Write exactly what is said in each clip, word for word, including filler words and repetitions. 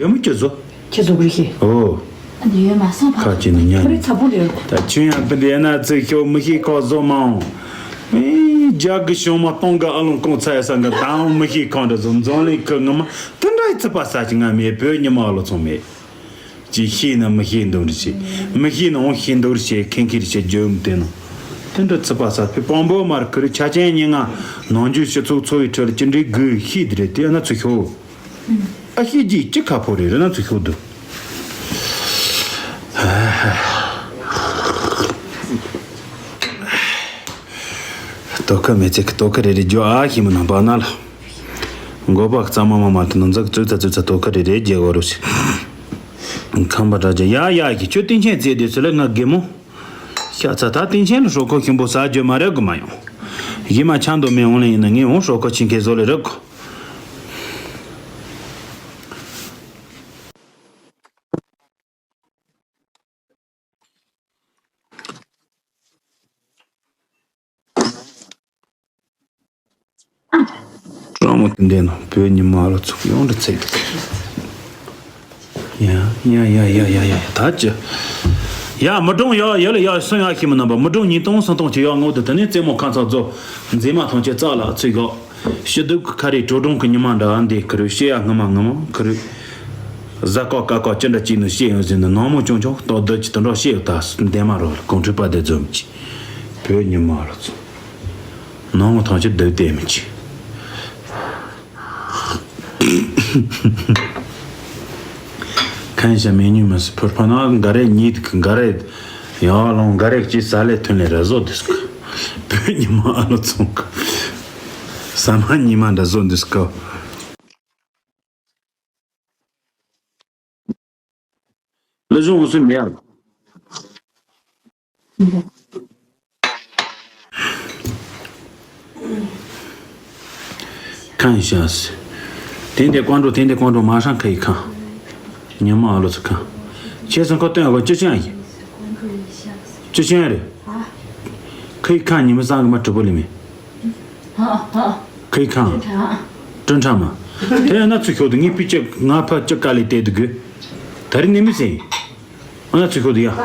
ཡོད་མི་ཁྱོད་བཟོ། ཁྱེད་བཟོ་གི་རེད་ཤེས། ཨོ། ཨ་འདི་ཡོད་མ་སོང་ཕ། ཁ་ཅིག་ནི་ཉན། ཁོ་རེ་ཚ་པོ་རེད། ད་ཁྱོད་ཡང་སྤུན་ཟླ་ཡིན་ན་ཚིག་ཤོག་མི་ཤེས་ཁོ་བཟོ་མ་འོང་། ཨེ། རྒྱ་གི་བྱུང་མ་སྟོང་གི་ཨ་ལོང་གོང་ཚ་ཡ་ས་འགའ་ད་འོང་མི་ཤེས་ཁོང་འདྲ་བཟོ་འཛོམས་གླིང་ཁུ་ངི་མ་དེ་འདྲ་ཡི་ཚིག་པ་ས་ཅི་ང་མེད་བོད་ཉི་མ་ཨ་ལོ་ཚོང་མེད། ཅི་ཤེས་ན་མི་ཤེས་འདུག་རེད་ཤེས། མི་ཤེས་ན་འོང་ཤེས་འདུག་རེད་ཤེས་མཁན་མཁན་རེད་ཤེས་རྒྱུ་ཡོད་མི་དེ་ནོ། དེ་འདྲ་ཚིག་པ་ས་ཕི་སྤང་པོ་མར་ཁུ་རེ་ཆ་ཅན་ཉི་ང་ནང་རྒྱུ་སྤྱི་ཚོགས་འཚོ་བའི་ཁྲོད་ལ་ཅི་འདྲའི་དགོས་ཤེས་དེ་རེད་དེ་ཨ་ན་ཚུ་ཤོག་ཨ་ཤེས་རྒྱུ་ཅི་ཁ་ཕོ་རེད་རེད་ན་ཚུ་ཤོག་འདུག་ལྟོ་ཁ་མི་ཚེ་གི་ལྟོ་ཁ་རེ་རེ་རྒྱུ་ཨ་ཤེས་མི་ནང་པ་ན་ལ། མགོ་པ་གཙང་མ་མ་མ་དེ་ནང་ཚག་ཙུག་ཚ་ཙུག་ཚ་ལྟོ་ཁ་རེ་རེ་རྒྱལ་བ་རུ་ཞིག་ཁམས་པ་དྲག་ཅིག་ཡ་ཡ་གི་ཁྱོད་སྟེང་ཆེན་བཙལ་དུས་ཚོད་ལ་ང་རྒན་མོ། ཤ་ཚ་ད་སྟེང་ཆེན་ལ་ཧྲོ་ཁོ་ཁྱིམ་པོ་ཟ་རྒྱུ་མ་རེད་གོ་མ་ཡོང་། གཞི་མ་ཆང་དུ་མེ་འོང་ལེ་ཡིན་ན་ངས་འོང་ཧྲོ་ཁོ་ཆིན་ཁེ་བཟོ་ལེ་རེད་གོ། ཀྲོང་མོ་དེ་འདྲས་ནོ་བོད་ཉི་མ་ལོ་ཚུགས་ཡོང་འདྲ་ཚེག་འདུག་ཡ་ཡ་ཡ་ཡ་ཡ་ཡ་ད་ཅི། ཡ་མི་གྲོང་ཡ་ཡ་ལ་ཡ་སོང་ཡ་ཤི་མི་རྣམ་པ་མི་གྲོང་ཉིས་སྟོང་སུམ་སྟོང་ཅི་ཡ་ངོ་དུ་དེ་ནས་རྩེད་མོ་ཁ་ཚ་རྫོ་མཛེས་མ་ཐོང་ཅེ་རྩ་ལ་ཚིག་གོ་ཤི་སྡུག་ཁ་རེ་དྲོ་གྲོང་གི་ཉི་མ་འདྲ་འདི་ཁུ་རུ་ཤི་ཡ་སྔ་མ་སྔ་མ་ཁུ་རུ། གཟའ་ཀོ་ཀ་ཀོ་ཅི་འདྲ་ཅིག་ནི་ཤེས་ཡོང་ཟིན་ནི་ནང་མོ་ཅུང་ཅུང་ཏོག་བདུད་ཀྱི་དུད་འགྲོ་ཤེས་ཡོད་ད་འདན་མ་རོ་གོང་ཁྲི་པ་དེ་འཛོམས་ཀྱི་བོད་ཉི་མ་རོ་ཚོ་ནང་མོ་ཐང་ཆུ་བདུད་དེ་མི་ཅི་ཁན་ཤ་མེ་ཉུ་མ་སི་ཕུར་ཕ་ན་འགའ་རེ་ཉིད་གི་འགའ་རེ་ཡང་ལོང་འགའ་རེ་ཀྱི་ས་ལེ་ཐོན་ལེ་ར་བཟོ་དུས་ཀ་བོད་ཉི་མ་ཨ་ལོ་ཚོང་ཀ་ས་མ་ཉི་མ་འདྲ་བཟོ་དུས་ཀ་ལ་གཞུང་འོང་སུན་མེ་ཡར། ཁང་ཤ་སི། དེ་འདི་ཀོང་འགྲོ་དེ་འདི་ཀོང་འགྲོ་མ་ཧྲང་ཁ་ཡི་ཁང་། ཉི་མ་ཨ་ལོ་ཚོ་ཁང་། ཁྱེད་ཚོ་ཁོ་སྟོན་གོ་ཅི་ཅང་ཡིན། ཅི་ཅང་རེད། ཁ་ཡི་ཁང་ཉི་མ་སང་གི་མ་གྲུ་པོ་ལི་མེ། ཁའི་ཁང་། ཀྲུང་ཁྲ་མ། དེ་ཡང་ན་ཚུར་ཤོག་དུ་ངའི་པི་ཅི་ང་ཕ་ཅི་དཀའ་ལས་དེ་དུ་དགོས། ད་རིང་ནི་མི་ཟིན། ཨ་ན་ཚུར་ཤོག་དུ་ཡ། ཡ།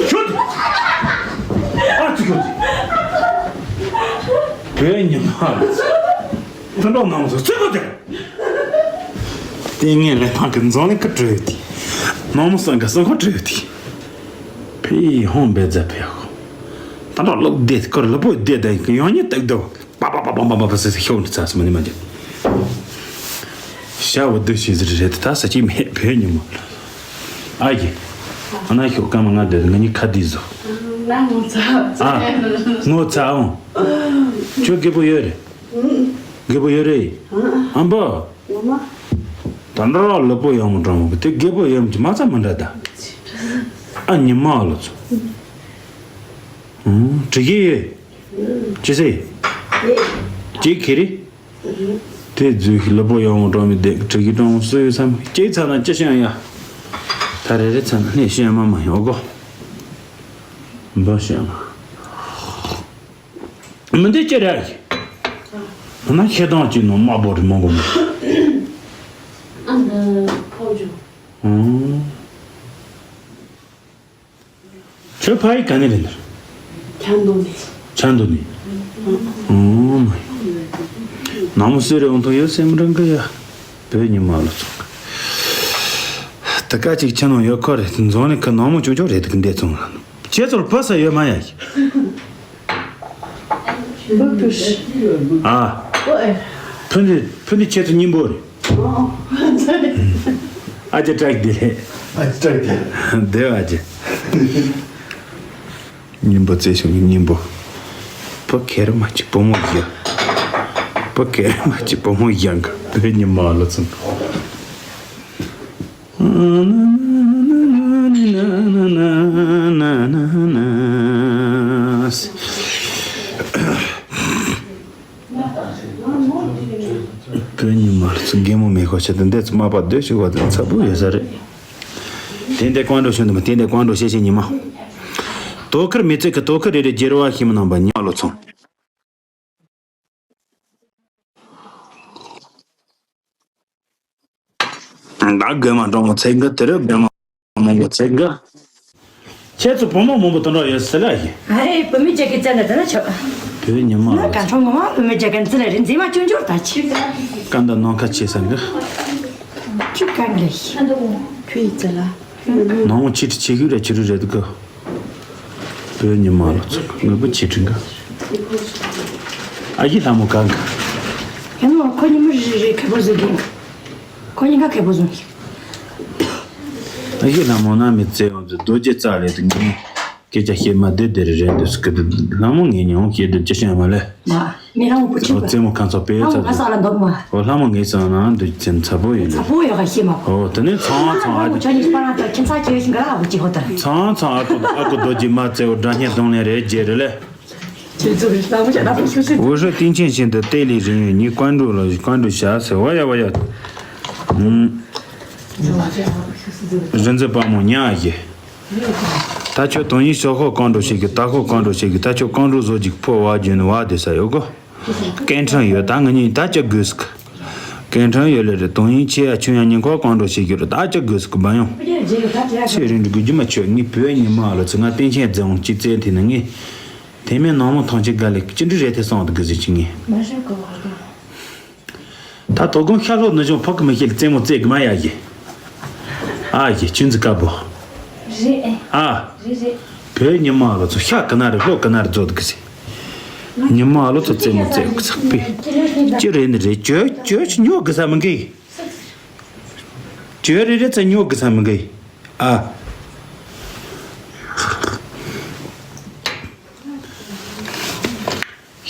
ཤོག་དུ། ཨ་ཚུར་ཤོག་དུ། བོད་ཉི་མ། ཐུན་གྲོགས་ནང་ཚོ་ཚུར་ཤོག་དུ། ལྟས་ངན་ལས་ཕག་གི་འཛོམས་ལས་ཀ་བྲོས་ཏེ། ནང་མོ་སང་ག་སང་ཁོ་བྲོས་ཏེ། ཕི་ཧོང་བེ་ཛ་ཕི་ཧོ། ད་འགྲོ་ལོག་བསྡད་དེ་ཀོར་ལ་པོ་བསྡད་དེ་ཡང་ཉིད་བཏགས་དོ། པ་པ་པ་པ་པ་པ་ཟེར་ཤོག་འདི་ཚ་སི་མ་ནི་མ་འདི། ཤ་བོ་འདི་ཤི་ཟིར་རེད་ད་ས་ཅི་མེད་བོད་ཉི་མ། ཨ་ཡེ། ཨ་ན་ཤོག་ཀ་མ་ང་འདི་ང་ནི་ཁ་འདི་བཟོ། ང་ངོ་ཚ། ཨ། ངོ་ཚ་འོང་། ཁྱོད་རྒད་པོ་ཡོད་རེད། རྒད་པོ་ཡོད་རེད། ཨམ་པ། ད་འདྲ་ལ་པོ་ཡོང་འགྲོ་མོ་དེ་རྒད་པོ་ཡོད་མ་ཚ་མ་འདྲ་ད། ཨ་ཉི་མ་ལོ་ཚོ། དྲི་གི་ཡོད། ཅི་ཟེར། ཅི་ཁེ་རི། དེ་རྫུས་ཤི་ལ་པོ་ཡོང་འགྲོ་མི་དེ་དྲི་གི་གྲོང་སུ་ཡོད་སམ་ཅི་ཚ་ན་ཅི་ཤེས་ཡ། ད་རེ་རེ་ཚ་ན་ནི་ཤེས་མ་མ་ཡོང་གོ། འབའ་ཤེས་མ། མི་འདི་ཅི་རེད། ང་ཤེས་སྟངས་ཅིག་ནང་དམར་པོ་རེ་མང་པོ་མེད། ཨ་འདི་ཕོ་ཇོ། ཨང་། ཁྱོད་ཕ་ཡི་ག་ནས་རེད་འདིར། ཆ་འདུག་ནས། ཆ་འདུག་ནས། ཨང་། ནང་མོ་སུ་རེ་འོང་ཐོག་ཡོད་སེམས་རང་གི་ཡ། བོད་ཉི་མ་ལ་ཚོགས། ད་ཀ་ཅིག་ཆ་ནང་ཡོད་ཁོ་རེད་འཛོང་ནས་ཁ་ནང་མོ་ཅོ་ཅོ་རེད་འདི་གི་འདས་ཚོང་། ཁྱེད་ཚོར་བུ་ས་ཡོད་མ་ཡ། བུ་བུ། ཨ། བུ་ཨེ། བུ་འདི་བུ་འདི་ཁྱེད་ཚོ་སྙིང་པོ་རེད། ཨ་ཅེ་ཏྲག་འདི་རེད། ཨ་ཅེ་ཏྲག་འདི་རེད། འདི་ཨ་ཅེ། སྙིང་པོ་རྩེ་ཤིང་གི་སྙིང་པོ། བུ་ཁེར་མ་གཅིག་བུ་མོ་ཡ། བུ་ཁེར་མ་གཅིག་བུ་མོ་ཡ་ག་བུ་ཉི་མ་ལོ་ཚུན། བོད་ཉི་མ་ལ་ཚུར་རྒན་མོ་མེད་ཁོ་ཆེད་དུ་འདས་ཚུར་མ་པ་སྡོད་ཞུ་བ་དང་ཚ་པོ་ཡོད་ས་རེད། དེ་འདྲའི་ཀོང་འགྲོ་ཤོད་འདུག་མ་དེ་འདྲའི་ཀོང་འགྲོ་ཤེས་ཤེས་ཉི་མ། དོ་ཁུར་མི་ཚེ་གི་དོ་ཁུར་རེ་རེ་རྒྱལ་བ་ཤིང་མི་ནང་པ་ཉི་མ་ལོ་ཚོང་། ད་རྒན་མ་འདྲ་མོ་ཚེ་གི་དེ་རུ་རྒན་མ་མང་པོ་ཚེ་གི། ཁྱེད་ཚོ་བུ་མོ་མང་པོ་དེ་འདྲ་ཡོད་ཟེར་ལ་ཡིན། ཨ་ཧེ། བུད་མེད་ཅག་གི་བཙལ་ནས་དེ་ན་ཆོག་བོད་ཉི་མ་ང་ལ་ག་འཕྲོ་ངོ་མ་བུད་མེད་ཅག་གི་འཛིན་ལ་རིན་འཛིན་མ་སྐྱོན་འབྱོར་ད་ཆི། ཀ་འདའ་ནང་ཁ་ཆེ་ས་གི། ཁྱི་ག་འདྲ་ཡིན། ཁྱོད་ཡིན་ཙེ་ལ། ནང་ཆི་ཁྲི་ཆི་གི་རེད། ཆི་རུ་རེད་གི། བོད་ཉི་མ་ལ་ཚོགས་དངོས་པོ་ཆེ་ཁྲིན་ག་ཨ་ཡི་ལྷ་མོ་གང་ག་ཡང་ཁོ་ཉི་མ་རེ་རེ་ཁེ་པོ་བཟོ་གིན། ཁོ་ཉི་ག་ཁེ་པོ་བཟོ་གིན། ཨ་ཡི་ལྷ་མོ་ན་མི་ཚེ་ཡོང་ཚེ་རྡོ་རྗེ་རྩ་ལས་དུ་ངེས། སྐད་ཆ་བཤད་མ་བདེ་བདེ་རེ་རེད་འདུག་སྐད་དུ་ལྷ་མོ་ངས་ཉོང་བཤད་དུ་ཅི་བཤད་མ་ལས། མ། མི་ལྷ་མོ་བུ་ཁྲིད་པ། རྩེད་མོ་ཁ་ཚོ་པས་ལྷ་མོ་ཚ་ཁ་ས་ལ་འདུག་མ། ཨོ་ལྷ་མོ་ངས་ཚང་ན་འདུག་ཚེམ་ཚ་པོ་ཡིན་ཚ་ལེ། པོ་ཡོད་ཁ་ཤེས་མ་པོ། ཨོ་དེ་ནས་ཚང་ཚང་ཨ་ཁུ་ཁྱོད་ཉིད་པ་ན་ད་ཁྱིམ་ཚ་ཁྱོད་ཤིང་ག་ཨ་ཁུ་ཅི་ཧོ་ད། ཚང་ཚང་ཨ་ཁུ་ཨ་ཁུ་རྡོ་རྗེ་མ་རྩེ་བོ་སྒྲ་སྙན་གདོང་ལེན་རེད་རྗེ་རེད་ལེ། ཁྱེད་ཚོ་གི་ལྷ་མོ་བྱ་ད་པོ་ཤུ་ཤི། 我说丁乾现在带领人员，你关注了，关注下，是我呀我呀。嗯。人在帮忙，你阿姨。 ད་ཁྱོད་དོན་ཡིན་ཤོག་ཤོག་རྐང་འགྲོ་ཞིག་གི་ད་ཤོག་རྐང་འགྲོ་ཞིག་གི་ད་ཁྱོད་རྐང་འགྲོ་བཟོ་ཅིག་ཕོ་བ་རྒྱུན་བ་དེ་ས་ཡོད་གོ། སྐད་འཕྲིན་ཡོད་ད་ང་གཉིས་ད་ཅི་དགོས་སུ། སྐད་འཕྲིན་ཡོད་ལེ་རེད། དོན་ཡིན་ཆེ་ཡ་ཆུང་ཡ་ཉིན་ཁོ་རྐང་འགྲོ་ཞིག་གི་རེད་ད་ཅི་དགོས་སུ་གི་བ་ཡོང་། ཚེ་རིང་འགྲོ་དགོས་རྒྱུ་མ་ཆོད་ངའི་བོད་ཉི་མ་ལ་ཚེ་ང་སྟེང་ཆེན་རྫི་འོང་ཅི་བཙལ་དེ་ནི་ངས། དེ་མིན་ནང་མོ་ཐང་ཆེ་དགའ་ལེ་ཅི་འདྲི་རེད་དེ་སོང་དུ་དགོས་ཟེར་གྱི་ངས། ད་དོ་དགོང་ཤ་ལྷོ་ནུ་གཞུང་ཕོག་གི་མི་ཤེས་རྩེད་མོ་རྩེ་གི་མ་ཡ་ཡི། ཨ་ཡི་ཆུན་ཙི་དཀར་པོ། རེད་ཨེ། ཨ། རེད་རེད། བོད་ཉི་མ་ལོ་ཚོ་ཤ་གི་ན་རེ་ལྷོ་གི་ན་རེ་རྫོགས་འདུག་གི་ཟེར། ཉི་མ་ལོ་ཚོ་རྩེད་མོ་རྩེ་གི་ཚག་པས། ཅི་རེད་ནི་རེད་ཅོ་ཅོ་ཉོ་གི་ས་མི་འགི། ཅོ་རེ་རེ་ཚ་ཉོ་གི་ས་མི་འགི། ཨ།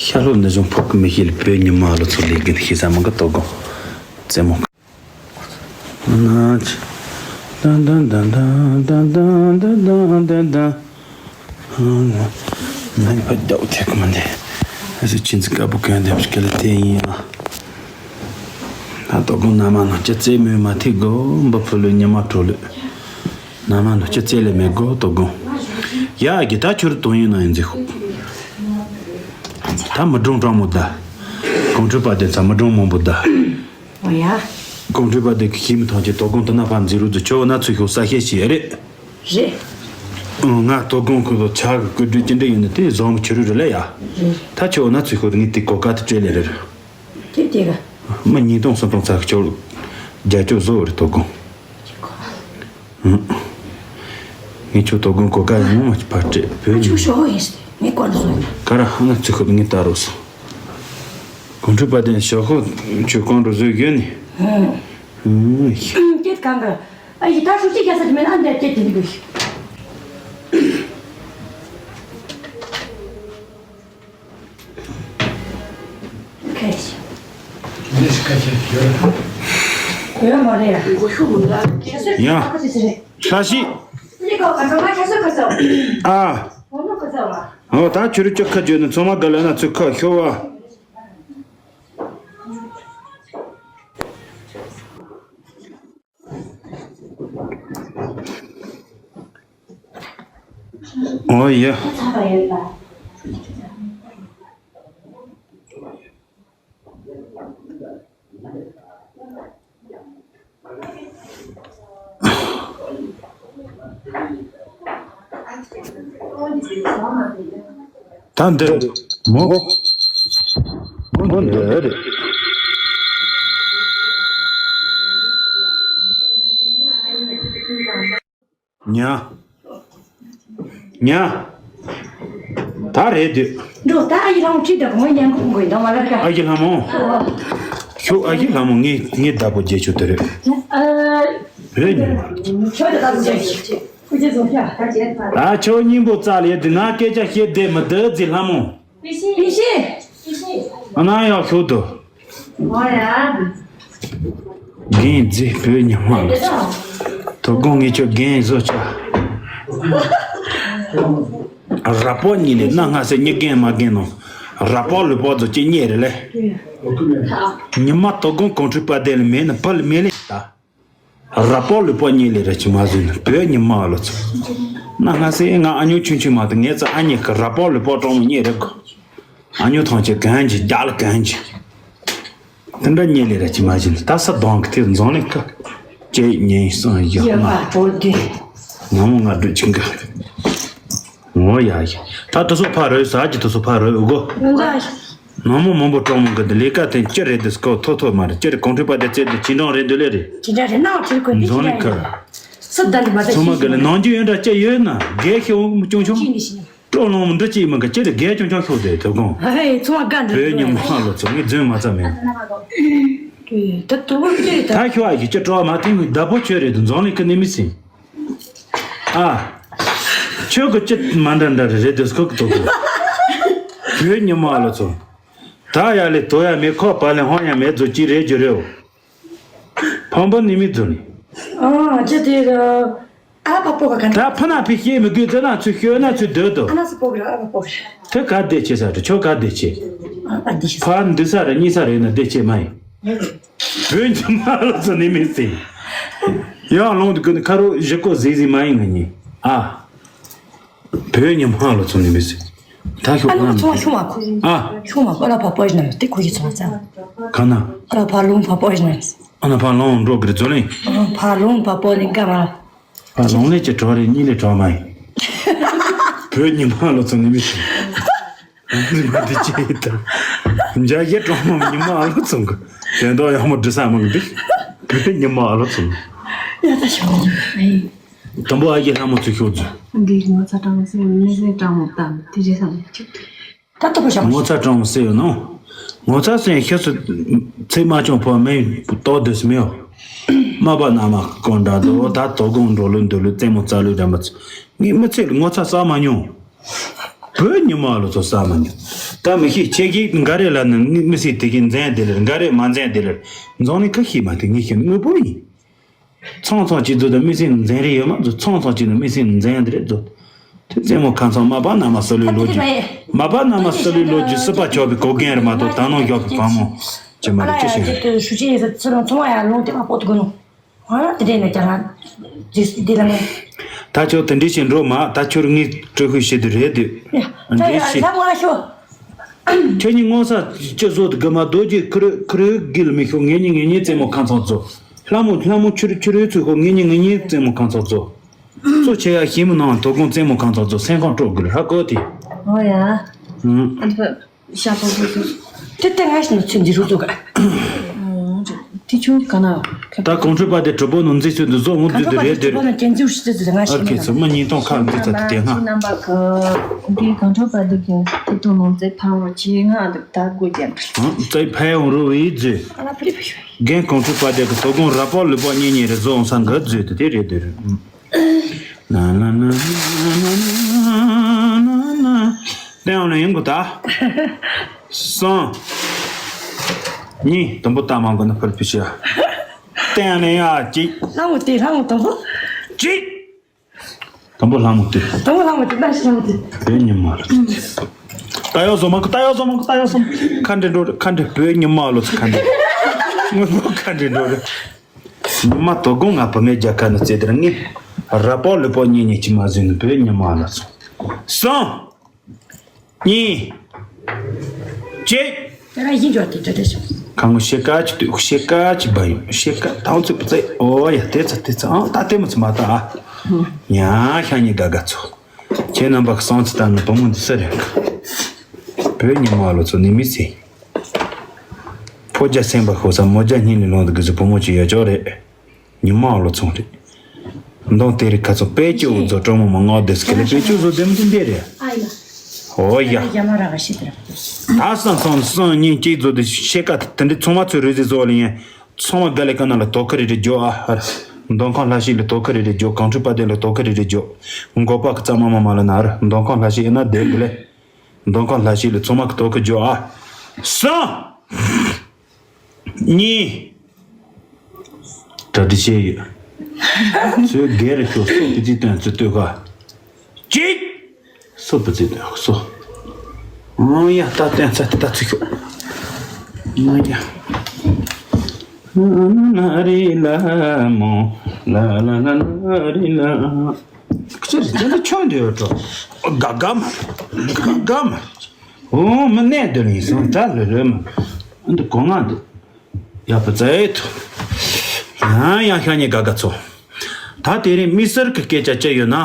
ཤ་ལྷོ་ནུ་གཞུང་ཕོག་གི་མི་ཤེས་ལ་བོད་ཉི་མ་ལོ་ཚོ་ལས་གི་ཤེས་ས་མང་གི་དོ་དགོང་རྩེད་མོ། ན་ཆ། ཏན་ཏན་ཏན། ནན་པ་རྒྱབ་ཐེག་མ་འདི། ཨ་ཟི་ཆིན་ཙི་དཀར་པོ་གན་འདེབས་སྐལ་དེ་ཡིན་ཨ། ད་དོ་དགོང་ན་མ་ན་ཅི་རྩེད་མོའི་མ་ཐེག་གོ་འབུ་ཕུ་ལུ་ཉི་མ་གྲོ་ལུ། ན་མ་ནུ་ཅི་རྩེ་ལེ་མེ་གོ་དོ་དགོང་། ཡ་གི་ད་ཁྱོད་དོན་ཡིན་ན་ཡིན་ཟིག་ཧུ། ད་མི་གྲོང་གྲང་མོ་ད། གོང་ཁྲི་པ་དེ་ཚ་མི་གྲོང་མང་པོ་ད། ཨོ་ཡ། གོང་ཁྲི་པ་དེ་གི་ཤི་མི་ཐང་ཆེ་དོ་དགོང་དུ་ན་ཕ་མཛེས་རུ་དུ་ཆོ་ན་ཚུ་ཤོ་ས་ཤེ་ཤི་ཡ་རེད། རེད། ཨང་ང་དོ་དགོང་ཁོ་ལོ་ཆ་གི་ཀུ་སྒྲུ་ཅི་འདྲ་ཡིན་ནི་དེ་བཟང་མི་ཆུ་རུ་རུ་ལེ་ཡ། རེད། ད་ཆོ་ན་ཚུ་ཤོ་དུ་ངི་དེ་གོ་ཀ་དུ་སྤྲེལ་ལེ་རེད། དེ་དེ་ག་མི་ཉིས་སྟོང་སུམ་སྟོང་ཚ་གི་ཆོ་རྒྱ་ཆོ་བཟོ་རེད་དོ་དགོང་། ངས་ཁྱོད་དོ་དགོང་གོ་ཀ་ཡང་མ་ཕར་སྤྲད་བོད་ཆུ་ཉིད་ཤོག་ཡིན་སྟེ་ངས་ཀོན་བཟོ་ཡིན། ག་ར་ཧ་ང་ཚུ་ཁོ་ངས་ལྟ་རོགས་སོང་། གོང་ཁྲི་པ་དེ་ཤོག་ཁོ་ཁྱོད་ཀོན་རོ་བཟོས་ཡོད་ནི། སྐད་གང་ག་ཨ་ཡི་ད་ཧྲུ་ཅི་རྒྱ་ས་མེད་ཨ་འདྲ་སྐད་དེ་འདུག་ཡ། ལྷ་ཤི། ཨ། ཨོ་ད་ཁྱོད་རུ་ཅོ་ཁ་བརྗོད་ནས་ཚང་མ་ག་ལ་ན་ཚུར་ཁ་ཤོར་བ། ཨོ་ཡ། ད་འདི་མོ། མོ་འདི་རེད། ཉ། ཉ། ད་རེད་དུས། འགྲོ་ད་ཨ་ཡི་ལྷ་མོ་ཁྲིད་ད་གོང་ཉན་གོང་གོ་ཡིན་ད་མ་ལ་ཀ་ཨ་ཡི་ལྷ་མོ། ཤོ་ཨ་ཡི་ལྷ་མོ་ངའི་ངའི་བདག་པོ་རྒྱལ་ཆོ་དེ་རེད། ཨ། རེད་ཉི་མ། ཁྱོད་ད་ད་རྒྱལ་ཆོ། ཁུ་ཅི་ཟོ་ཤ་ད་རྒྱལ་ད། ད་ཁྱོད་སྙིང་པོ་རྩ་ལས་དུ་ང་སྐད་ཆ་བཤད་བསྡད་མི་འདུག་ཟི་ལྷ་མོ། ཨ་ན་ཡག་ཤོག་ཏུ། རྒན་རྫི་བོད་ཉི་མ་ལ་སོ། དོ་དགོང་ངས་ཁྱོད་རྒན་བཟོ་ཆ། ར་པོ་གཉིས་ལས་སྣ་སྔ་སེ་གཉིས་རྒན་མ་རྒན་ནོ། ར་པོ་ལུས་པོ་ཚོ་གཅིག་རྙེད་རེད་ལེ། ཉི་མ་དོ་དགོང་གོང་ཁྲི་པ་དེ་ལ་མེད་ན་བུ་ལ་མེད་ལེ་ད། ར་པོ་ལུས་པོ་གཉིས་ལས་ར་ཅི་མ་བཟོས་ན་བོད་ཉི་མ་ལ་ཚོ། སྣ་སྔ་སེ་ང་ཨ་ཉོ་ཆུང་ཆུང་མ་དང་ངས་ཚ་ཨ་མྱེས་ཀྱི་ར་པོ་ལུས་པོ་གྲོང་མོ་རྙེད་རེད་གོ། ཨ་ཉོ་ཐང་ཆེ་གན་གྱི་རྒྱ་ལ་གན་གྱི། དེ་འདྲ་རྙེད་ལེ་ར་ཅི་མ་བྱིན་ད་ས་གདོང་གི་དེ་འཛོང་ལེ་ཁ། གཅིག་གཉིས་གསུམ་བཞི་ཡོད་ལྔ། པ་གྲོལ་དུས། ནང་མོ་ང་འགྲོ་ཆིང་ག་ངོ་ཡ་ཡ། ད་དུ་སུ་ཕ་རོལ་ཟ་གི་དུ་སུ་ཕ་རོལ་འུ་གོ། ཡོང་ད། ནང་མོ་མང་པོ་གྲོང་མོ་གི་འདི་ལས་ཀ་དེ་ཅི་རེད་འདི་སྐོ་ཐོ་ཐོ་མ་རེད། ཅི་རེད་གོང་ཁྲོས་པ་དེ་རྩེ་དུ་ཅི་འདྲ་རེད་འདི་ལས་རེད། ཅི་འདྲ་རེད་ནའོ་ཁྱེད་ཁོས་འདི་འཛོམས་ཅི་ལས་འདྲ་ཁར། རེད། སུ་བདག་འདི་མ་ཚད་ཚོ་མ་གི་ལས་ནང་རྒྱུ་ཡོན་འདྲ་ཅི་ཡོད་ན་རྒས་ཤོག་ཅུང་ཅུང་། ཅི་ནི་ཤི། སྤྲོ་ལོང་འདྲི་ཅིག་མི་དགའ་ཅི་རེད་རྒས་ཅུང་ཅུང་ཤོག་དེ་དོ་དགོང་། ཧེ་ཚོང་བ་དགའ་འདྲི་བོད་ཉི་མ་ལོ་ཚོ་ངས་རྫུན་མ་ཚ་མེད། ད་དོ་དགོང་ཅི་རེད་ད། ད་ཤོག་ཨ་ཡི་ཅི་སྤྲོ་བ་མ་ཐེངས་ངས་བདག་པོ་ཁྱོད་རེད་དུ་འཛོམས་ལས་ཀི་ནི་མི་སྲིད། ཨ། ཁྱོད་ཀི་ཅི་མ་འདྲ་འདྲ་རེད་རེད་དུ་སྐུ་གི་དོ་དགོང་། བོད་ཉི་མ་ལོ་ཚོ། ད་ཡ་ལས་དོ་ཡ་མེད་ཁོ་པ་ལས་ཧོང་ཡ་མེད་ཚོ་ཅི་རེད་རྒྱུ་རེད། ཕམ་པ་ནི་མི་རྫུན་ནི། ཨ་ཅི་དེ་ར། ཨ་ཕ་པོ་ག་ག་ད་ཕ་ན་ཕི་ཤེས་མི་དགོས་ཚེ་ན་ཚུ་ཤོད་ན་ཚུ་སྡོད་དོ། ཨ་ན་སི་པོ་ག་ར་ཨ་ཕ་པོ་ག་ར། དེ་ག་བདེ་ཆེ་ས་རེད་ཁྱོད་ག་བདེ་ཆེ། ཨ་ཨ་འདི་ཤི། ཕ་འདི་ས་རེད་གཉིས་ས་རེད་ན་བདེ་ཆེ་མ་ཡིན། བོད་ཉི་མ་ལོ་ཚོ་ནི་མི་སྲིད། ཡང་ལོང་དུ་ཀུན་ཁ་རོ་བཞི་ཀོ་ཟི་ཟི་མ་ཡིན་ང་གཉིས་ཨ། བོད་ཉི་མ་ལོ་ཚོ་ནི་མི་སྲིད། ད་ཤོག་ཨ་ལོ་ཚོང་ཤོག་མ་ཁུ། ཨ། ཤོག་མ་ཨ་ལ་ཕ་པོ་ཞིག་ན་མི་སྟེ་ཁུ་ཞིག་ཚོང་ཚང་། ག་ན། ཨ་ལ་ཕ་ལུང་ཕ་པོ་ཞིག་ན་མི། ཨ་ན་ཕ་ལུང་འགྲོ་གི་རེད་ཛོ་ལིང་། ཨ་ཕ་ལུང་ཕ་པོ་ནི་ག་མ། ཨ་ལུང་ལས་ཀྱི་གྲོགས་རེད་གཉིས་ལས་གྲོགས་མ་ཡིན། བོད་ཉི་མ་ལོ་ཚོ་ནི་མི་སྲིད། འདི་ཅི་ཡིན་ད། འཇའ་ཡེ་གྲོགས་མོ་ཉི་མ་ཨ་ལོ་ཚོང་གི། དེ་འདོག་ཡག་མོ་འབྲི་ས་མང་གི་འདུག་བོད་ཉི་མ་ཨ་ལོ་ཚོང་། ཡ་ད་ཤོག་ཨ་ཡིན། དང་པོ་ཨ་ཡེ་ལྷ་མོ་ཚུལ་ཤོག་རྫུན། འདི་ངོ་ཚ་གྲང་མོ་སེ་མི་སེ་གྲང་མོ་བཏང་དེ་རེད་བསམ་ཅིག་ད་ལྟ་བ་ཞག་ངོ་ཚ་གྲང་མོ་སེ་ཡོད་ནོ། ངོ་ཚ་སེ་ཤི་སུ་ཚེ་མ་ཆུང་ཕོ་མེ་ཏོག་དུས་མེའོ། མ་པ་ན་མ་ཀོན་ད་དོ་ད་དོ་དགོང་འགྲོ་ལུ་འདུ་ལུ་རྩེད་མོ་རྩ་ལུ་ར་མ་ཚུ། ངས་མི་ཚེ་ལ་ངོ་ཚ་ས་མ་མྱོང་། བོད་ཉི་མ་ལོ་ཚོ་ས་མ་མྱོང་། ད་མི་ཤེས་ཁྱེད་ཀྱིས་འགའ་རེ་ལ་ནི་མི་སྲིད་དེ་གི་འཛན་དེ་ལེར་འགའ་རེ་མ་འཛན་དེ་ལེར་འཛོང་ནི་ཁ་ཤས་མ་དེ་ངས་ཤེས་ནི་དངོས་པོ་ཡིན། ཚང་ཚང་གཅིག་ཚོ་དང་མི་སེམས་འཛིན་རེ་ཡོད་མ་ཚོ་ཚང་ཚང་གཅིག་ནང་མི་སེམས་འཛིན་དེ་རེད་ཚོ། དེ་རྩེད་མོ་ཁ་ཚང་མ་པ་ན་མ་ས་ལུའི་ལོ་རྒྱུས། མ་པ་ན་མ་ས་ལུའི་ལོ་རྒྱུས་སྲིད་པ་ཆགས་པའི་གོ་རྒན་རེད་མ་གཏོགས་ད་ནང་ཞོག་གི་བ་མོ་ཅི་མ་རེད་ཅི་ཞིག་རེད། ད་ཁྱོད་དེ་འདྲས་ནས་ཀྱང་ང་ཇི་སི་དེ་ལ་ངས། ད་ཁྱོད་རིག་ངས་སྤྲོད་ཤུགས་བྱེད་དུ་རེད་དུས། ད་ཡ་ལ་མ་ཤོ། ཁྱོད་ཉིད་ངོ་ས་ཅི་བཟོ་དུ་གི་མ་རྡོ་རྗེ་ཁུ་རུ་ཁུ་རུ་གིལ་མི་ཤོ་ངེད་གཉིས་ངེད་གཉིས་རྩེད་མོ་ཁང་ཚང་བཟོ། ལྷ་མོ་ལྷ་མོ་ཆུ་རུ་ཆུ་རུའི་ཚུལ་ཤོ་ངེད་གཉིས་ངེད་གཉིས་རྩེད་མོ་ཁང་ཚང་བཟོ། གཙོ་ཆེ་ཡ་ཞིམ་ནང་དོ་དགོང་རྩེད་མོ་ཁང་ཚང་བཟོ་སེམས་ཁང་སྤྲོ་དགོས་ཧ་གོ་དེ། ཨོ་ཡ། ཨུམ། ཤ་ཚོང་ཚོང་ཚོང་། དེ་ལྟ་ངས་ནི་ཚུན་འདི་རུ་འདུག་ག་དེ་ཆུ་ག་ན། ད་གོང་ཁྲོས་པ་དེ་གྲུ་པོ་ནང་འཛིན་ཚུལ་དུ་བཟོ་འོང་དུས་དུ་རེད་དེ། གྲུ་པོ་ནང་ཅན་འཛིན་ཚུལ་དུ་ང་ཨར་ཤེས་ཁེ་ཚོ་མ་ཉིན་ཐོང་ཁ་འཛིན་ཚུལ་དུ་དེ་ན། རྣམ་པ་གི་འདི་གོང་ཁྲོས་པ་དེ་གི་དེ་དུ་ནང་རྩེ་ཕང་རོ་ཆེ་ང་དུ་ད་དགོས་ཀྱང་། རྩེ་ཕན་འོང་རུ་བའི་རྫུས། རྒན་གོང་ཁྲོས་པ་དེ་གི་དོ་དགོང་ར་པོ་ལུས་པོ་གཉིས་གཉིས་རེ་བཟོ་འོང་ས་འགའ་རྫུས་དུ་དེ་རེད་དེ་རེད། ན་ན་ན། བསྟན་འོང་ན་ཡིན་གོ་ད། གསུམ། གཉིས་དུམ་བུ་ལྟ་མ་དགོས་ན་ཕུར་ཕུ་ཤ། བསྟན་འོང་ན་ཡ་གཅིག་ལྷ་མོ་དེ་ལྷ་མོ་དུམ་བུ། གཅིག་དུམ་བུ་ལྷ་མོ་དེ། དུམ་བུ་ལྷ་མོ་དེ་ལྟ་ཤི་ལྷ་མོ་དེ། བོད་ཉི་མ་ལོ། ལྟ་ཡག་བཟོ་མ་གོ་ལྟ་ཡག་བཟོ་མ་གོ་ལྟ་ཡག་བཟོ་མ་གོ་ཁ་འདྲེ་འགྲོ་རེ་ཁ་འདྲེ་བོད་ཉི་མ་ལོ་ཚོ་ཁ་འདྲེ། དངོས་པོ་ཁ་འདྲེ་འགྲོ་རེ། ཉི་མ་དོ་དགོང་ང་བུད་མེད་རྒྱལ་ཁབ་ནས་བཙལ་དེར་ངས་ར་པོ་ལུས་པོ་གཉིས་གཉིས་ཀྱི་མ་ཟིན་ནས་བོད་ཉི་མ་ལ་སོང་། གསུམ། གཉིས། གཅིག་དེ་ར་ཡིན་འཇོག་དེ་འདྲ་འདྲ་བྱུང་། ཁ་ངོ་ཤེས་ཀ་ཅི་དུས་ཤེས་ཀ་ཅི་བ་ཡིན་ཤེས་ཀ་ཐང་ཚོད་པ་ཚེ་ཨོ་ཡ་དེ་ཚ་དེ་ཚ་ཨང་ད་དེ་མོ་ཚ་མ་ད་ཨ། ཉ་ཤ་ཉི་ག་ག་ཚོ། ཁྱེད་རྣམ་པ་གི་སང་ཚི་ད་ནི་བུ་མོ་འདི་ས་རེད། བོད་ཉི་མ་ལོ་ཚོ་ནི་མི་ཚེ། ཕོ་རྒྱ་སེམས་པ་ཤོར་ས་མོ་རྒྱ་སྙིང་ནས་ལོང་དུ་གི་ཟི་བུ་མོ་ཅིག་ཡོད་ཅོག་རེད། ཉི་མ་ལོ་ཚོང་རེད། མདོང་དེ་རིགས་ཁ་ཚོ་པེ་ཅོ་བཟོ་གྲོགས་མོ་མ་ངོ་བདེ་སྐད་ལ་པེ་ཅོ་བཟོ་བདེ་མོ་དེ་འདྲས་རེད། ཨོ་ཡ། ད་སང་སང་སང་ཉིན་གཅིག་བཟོ་དུ་ཤེས་ཀ་དེ་འདྲས་ཚང་མ་ཚོས་རེ་ཟི་བཟོ་བ་ལ་ཡིན། ཚང་མ་དགའ་ལས་ཀ་ན་ལ་དོ་ཁ་རེ་རེ་རྒྱོ་ཨ། མདོང་ཁང་ལྷ་ཤིག་ལ་དོ་ཁ་རེ་རེ་རྒྱོ་གང་ཁྲུ་པ་དེ་ལ་དོ་ཁ་རེ་རེ་རྒྱོ། མགོ་པ་ཀི་ཙ་མ་མ་མ་ལ་ན་ར་མདོང་ཁང་ལྷ་ཤིག་ཡིན་ན་དེ་དགུ་ལས། མདོང་ཁང་ལྷ་ཤིག་ལ་ཚང་མ་ཀི་དོ་ཁ་རྒྱོ་ཨ། སང་། གཉིས། གྲ་སྒྲིག་བྱས་ཡོད། ཚོས་སྒེར་ཤོག་སོ་པི་ཙི་སྟོན་ཚུལ་ལྟོས་ཁ། གཅིག་སོ་པི་ཙི་སྟོན་སོ། ཨང་ཡ་ད་སྟོན་ཚ་ད་ཚུལ་ཤོག་ཨང་ཡ། ན་རི་ལ་མོ་ལ་ལ་ལ་ན་རི་ལ། ཁྱེད་རེ་དེ་འདྲ་ཁྱོད་འདི་ཡོད་འགྲོ། དགའ་དགའ་མ་རེད། དགའ་དགའ་མ་རེད། འོ་མི་གནས་འདི་ལ་ཡིན་སོང་ད་ལོས་ལོས་མ། འདི་གོ་ང་འདི། ཡག་པོ་བཙལ་ཐུབ། ཡང་ཡང་ཤ་ཉེ་དགའ་དགའ་ཚོ། ད་དེ་རིང་དམིགས་བསལ་གྱི་སྐད་ཆ་བཤད་ཡོད་ན།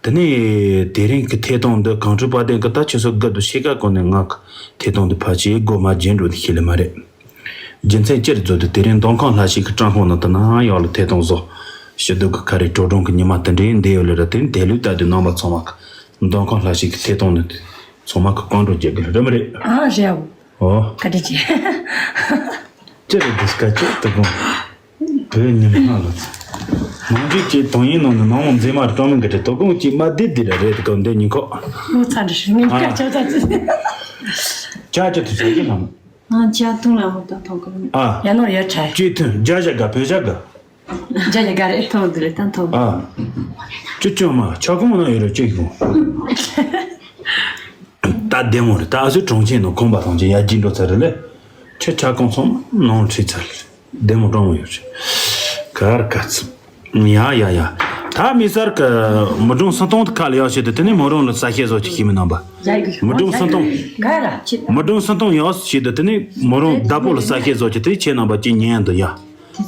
དེ་ནས་དེ་རིང་གི་ཐད་གཏོང་འདི་གངས་ཁྲོད་དཔལ་ལྡན་གྱི་ད་ཆུ་ཚོད་དགུ་དང་ཕྱེད་ཀ་གོང་ནས་ང་གི་ཐད་གཏོང་འདི་ཕལ་ཆེར་སྒོ་མ་བརྒྱབ་འགྲོ་འདི་ཤེས་ལེ་མ་རེད། རྒྱུ་མཚན་ཅི་རེད་ཟེར་དུས་དེ་རིང་མདོ་ཁམས་ལྷ་ཤིང་གི་སྤྲང་ཁང་ནང་དུ་ནང་ཡག་ལ་ཐད་གཏོང་བཟོ། ཕྱི་སྡོད་ཀྱི་ཁ་རེ་དྲོ་གྲོང་གི་ཉི་མ་དེ་འདྲའི་འདི་ཡོད་ལེ་ར། དེ་ནི་དེ་ལུས་ལྟ་དུས་རྣམ་པ་ཚང་མ་གི་མདོ་ཁམས་ལྷ་ཤིང་གི་ཐད་གཏོང་ནི་ཚང་མ་གི་བཀའ་འགྲོ་རྒྱག་གི་རེད་མ་རེད། ཨ་རེད། ཨོ། བཀའ་དྲིན་ཆེ། ཅི་རེད་འདི་སྐད་ཅིག་ཏུ་དགོངས། བོད་ཉི་མ་ལོ་ཚོ། ནང་འཇུག་གཅིག་དང་ཡིན་ནང་ནས་ནང་མོ་མཛེས་མ་རེད། སྤྲང་མོ་གི་རེད། དོ་དགོང་གཅིག་མ་བདེ་བདེ་ར་རེད། དོ་འདི་ཉིན་ཁོ། ངོ་ཚ་འདྲི་ཞིག་ངས་ཨ། སྐད་ཆ་ཚ་ཚ། ཅག་ཅག་ཏུ་ཟ་གི་ལ་མོ། ང་ཅག་ཐུང་ལ་མོ་ད་ཐོང་གི་མོ། ཨ། ཡ་ནོར་ཡ་ཆ། ཅི་ཐུང་རྒྱ་བཞག་ག་བོད་བཞག་ག་རྒྱ་ཡ་ག་རེད། ཐོང་དུ་རེད་ད་ཐོང་། ཨ། ཅི་ཅོ་མ་ཆ་གོང་ན་ཡོད་ར་ཅི་གོང་། ད་བདེ་མོ་རེད། ད་ཨ་སུ་གྲོང་ཁྱེར་ནང་ཁོམ་པ་ཐང་ཆེན་ཡར་རྒྱས་འགྲོ་ཚར་རེད་ལེ། ཁྱེད་ཆ་གང་ཚང་མ་ནང་ཁྲིད་ཚར་རེད། བདེ་མོ་སྤྲང་མོ་ཡོད་རེད། གར་ག་ཚི། ཡ་ཡ་ཡ། ད་མི་སར་གི་མི་སྒྲུང་སུན་ཐོང་དུ་ཁ་ལ་ཡག་བྱེད་དུ་དེ་ནས་མོ་རང་ལ་ས་ཤེད་བཟོ་ཅིག་ཤེས་མི་ནང་པ། མི་སྒྲུང་སུན་ཐོང་། མི་སྒྲུང་སུན་ཐོང་ཡག་བྱེད་དུ་དེ་ནས་མོ་རང་བདག་པོ་ལ་ས་ཤེད་བཟོ་ཅིག་དེ་ཁྱེད་ནང་པ་ཅིག་ཉན་དུ་ཡ།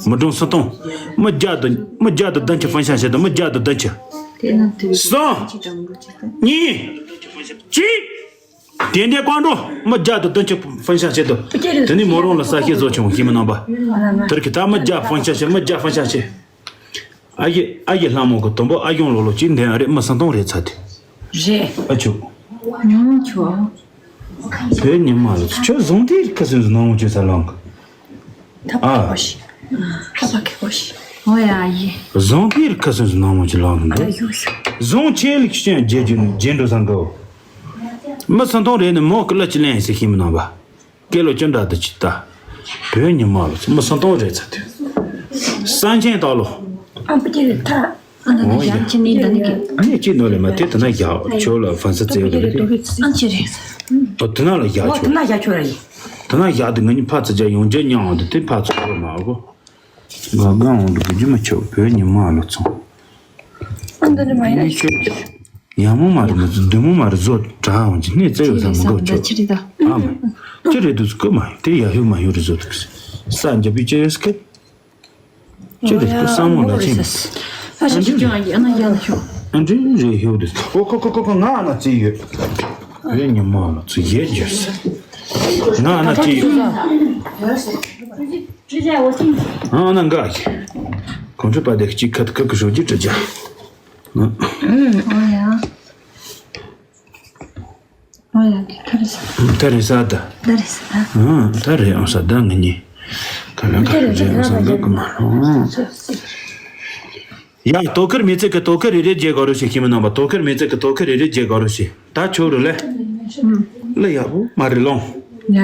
མི་སྒྲུང་སུན་ཐོང་། མི་བརྒྱ་དུ་མི་བརྒྱ་དུ་བདུན་ཅུ་ཕུན་ཤང་བྱེད་དུ་མི་བརྒྱ་དུ་བདུན་ཅུ། སུན། གཉིས། གཅིག་དེ་འདྲའི་བཀའ་འགྲོ་མི་བརྒྱ་དང་བདུན་ཅུ་ཕུན་ཤང་བྱེད་དོ། དེ་ནི་མོ་རང་ལ་ས་ཤེད་བཟོ་ཆུང་ཤེས་མི་རྣམ་པ། དེར་གི་ད་མི་བརྒྱ་ཕུན་ཤང་བྱེད། མི་བརྒྱ་ཕུན་ཤང་བྱེད། ཨ་ཡེ་ཨ་ཡེ་ལྷ་མོ་གི་དུམ་བུ་ཨ་གཞུང་ལོ་ལོ་གཅིག་འདན་ཨ་རེད། མི་སུན་ཐོང་རེད་ཚ་དེ། རེད། ཨ་ཆུ། ཡང་ཆུ། བོད་ཉི་མ་ལ་ཆུ་བཟུང་དེ་ཁ་སུན་སུ་ནང་མོ་ཆུ་ས་ལང་གི། ཐབ་ཨ། ཁ་པོ་ཞིག་ཐབ་ཁ་པོ་ཞིག་འོ་ཡ་ཡེ། བཟུང་དེ་ཁ་སུན་སུ་ནང་མོ་ཆུ་ལང་གི་འདུག་ཨ་ཡུ་ཤུ། བཟུང་ཆེ་ལིག་ཤན་རྗེ་རྒྱུ་རྗེ་འགྲོ་སང་གོ། མི་སུན་ཐོང་རེད་ནི་མོ་ཀི་ལ་ཅི་ལན་ཟེར་ཤེས་མི་ནང་པ། སྐད་ལོ་ཅི་འདྲ་དུ་ཅི་ལྟ། བོད་ཉི་མ་ལོ་ཚོ་མི་སུན་ཐོང་རེད་ཚ་དུས། སང་ཆེན་ཏག་ལོ། ཨ་པ་ཅི་རེད་ཐ། ཨ་ད་ན་ཡང་ཅི་ནི་ད་ནི་གི། ཨ་ནི་ཅི་ནོ་རེད་མ་དེ་དུ་ན་ཡག་ཆོ་ལ་ཧྥན་སི་ཙེ་ཡོད་རེད། ཨ་ཅི་རེད། ཨོ་དུ་ན་ལ་ཡག་ཆོ། དུ་ན་ཡག་ཆོ་ར་ཡིན། དུ་ན་ཡག་དུ་ང་ནི་ཕ་ཚ་ཇ་ཡོང་ཇ་མྱང་འོང་དུ་དེ་ཕ་ཚ་ཁོ་མ་གོ། ང་གང་འོང་དུ་གི་ཇི་མ་ཆོ་བོད་ཉི་མ་ལོ་ཚོ། ཨ་འདི་ནི་མ་ཡིན་ན་ཆོ། ཡ་མོ་མ་རེད་མ་ཟོ་བདུད་མོ་མ་རེད་ཟོ་དྲ་འོང་ཅི་ནས་བཙལ་ཡོད་ས་མི་འགོ་ཆོ། ཨ་མ། ཅི་རེད་དུ་སྐུ་མ་དེ་ཡ་ཧུ་མ་ཧུ་རེད་ཟོ་དུ་ས་འཇབ་པའི་ཅི་ཡོད་སྐད། ཅི་རེད་དུ་བསམ་བློ་ལ་ཆེན། ཨ་ཞིག་ཅུང་ཡ་ན་ཡ་ན་ཤོག་ཨ་འདྲི་རེད་ཧུ་རེད། ཨོ་ཁོ་ཁོ་ཁོ་ཁོ་ང་ན་ཙི་ཡོད། རེད་ཉི་མ་ལ་ཙི་ཡེ་ཇོས། ང་ན་ཙི་ཡོད། ཨ་ན་འགའ་གི། གོང་ཁྲི་པ་དེ་གཅིག་ཁ་ཁ་གི་ཧྲོ་ཅི་ཏྲི་ཇ། ཨོ་ཡ། ཨོ་ཡ་གི་ཐ་རི་ས། ཐ་རི་ས་ད། ཐ་རི་ས་ད། ཨ་ཐ་རི་ཨང་ས་ད་ང་ནི། ཁ་ལ་ཁ་རི་ཨང་ས་འགའ་གི་མ་ལོང་། ཡ་དོ་ཁུར་མི་ཚེ་གི་དོ་ཁུར་རེ་རེ་རྒྱལ་དགའ་རུ་ཞིག་ཤི་མི་ནང་པ་དོ་ཁུར་མི་ཚེ་གི་དོ་ཁུར་རེ་རེ་རྒྱལ་དགའ་རུ་ཞིག་ད་ཆོ་རུ་ལེ། ལ་ཡག་པོ་མ་རེད་ལོང་། ཡ།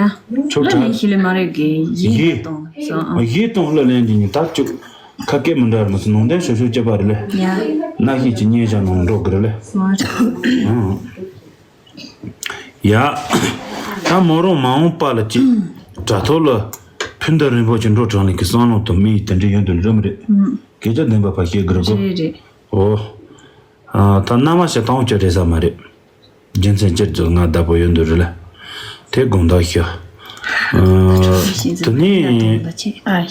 ཆོ་ལ་ནི་ཤི་ལེ་མ་རེད་གི་ཡི་ཡི་གཏོང་སོང་ཨ། ཡི་གཏོང་ལ་ལན་གྱི་ཉི་ད་ཆུ། ཁ་སྐད་མི་འདྲ་ར་མ་སོ་ནང་དན་ཤོ་ཤོ་སྐྱེ་པ་རེད་ལེ། ཡ། ན་ཤི་ཅི་ཉེ་ཞག་ནང་འགྲོ་གི་རེད་ལེ། མ་རེད། ཨང་། ཡ། ད་མོ་རང་མ་འོངས་པ་ལ་ཅིག་དྲ་ཐོག་ལ་ཕུན་ད་རིན་པོ་ཆེ་འགྲོ་དྲང་ལེ་གི་བསམ་བློ་དང་མི་ཡི་དེ་འདྲ་ཡོད་འདུག་རེད་མི་རེད། སྐད་ཆ་བདེན་པ་ཕ་ཤེས་གི་རེད་གོ། རེད་རེད། ཨོ། ཨ་ད་མནའ་མ་བྱེད་སྟངས་བཅོས་རེད་ས་མ་རེད། རྒྱུ་མཚན་སྤྱིར་བརྗོད་ང་བདག་པོ་ཡོད་འདུག་རེད་ལ། དེ་དགོངས་དག་ཞུ། ཨ་དེ་ནི། ཨ་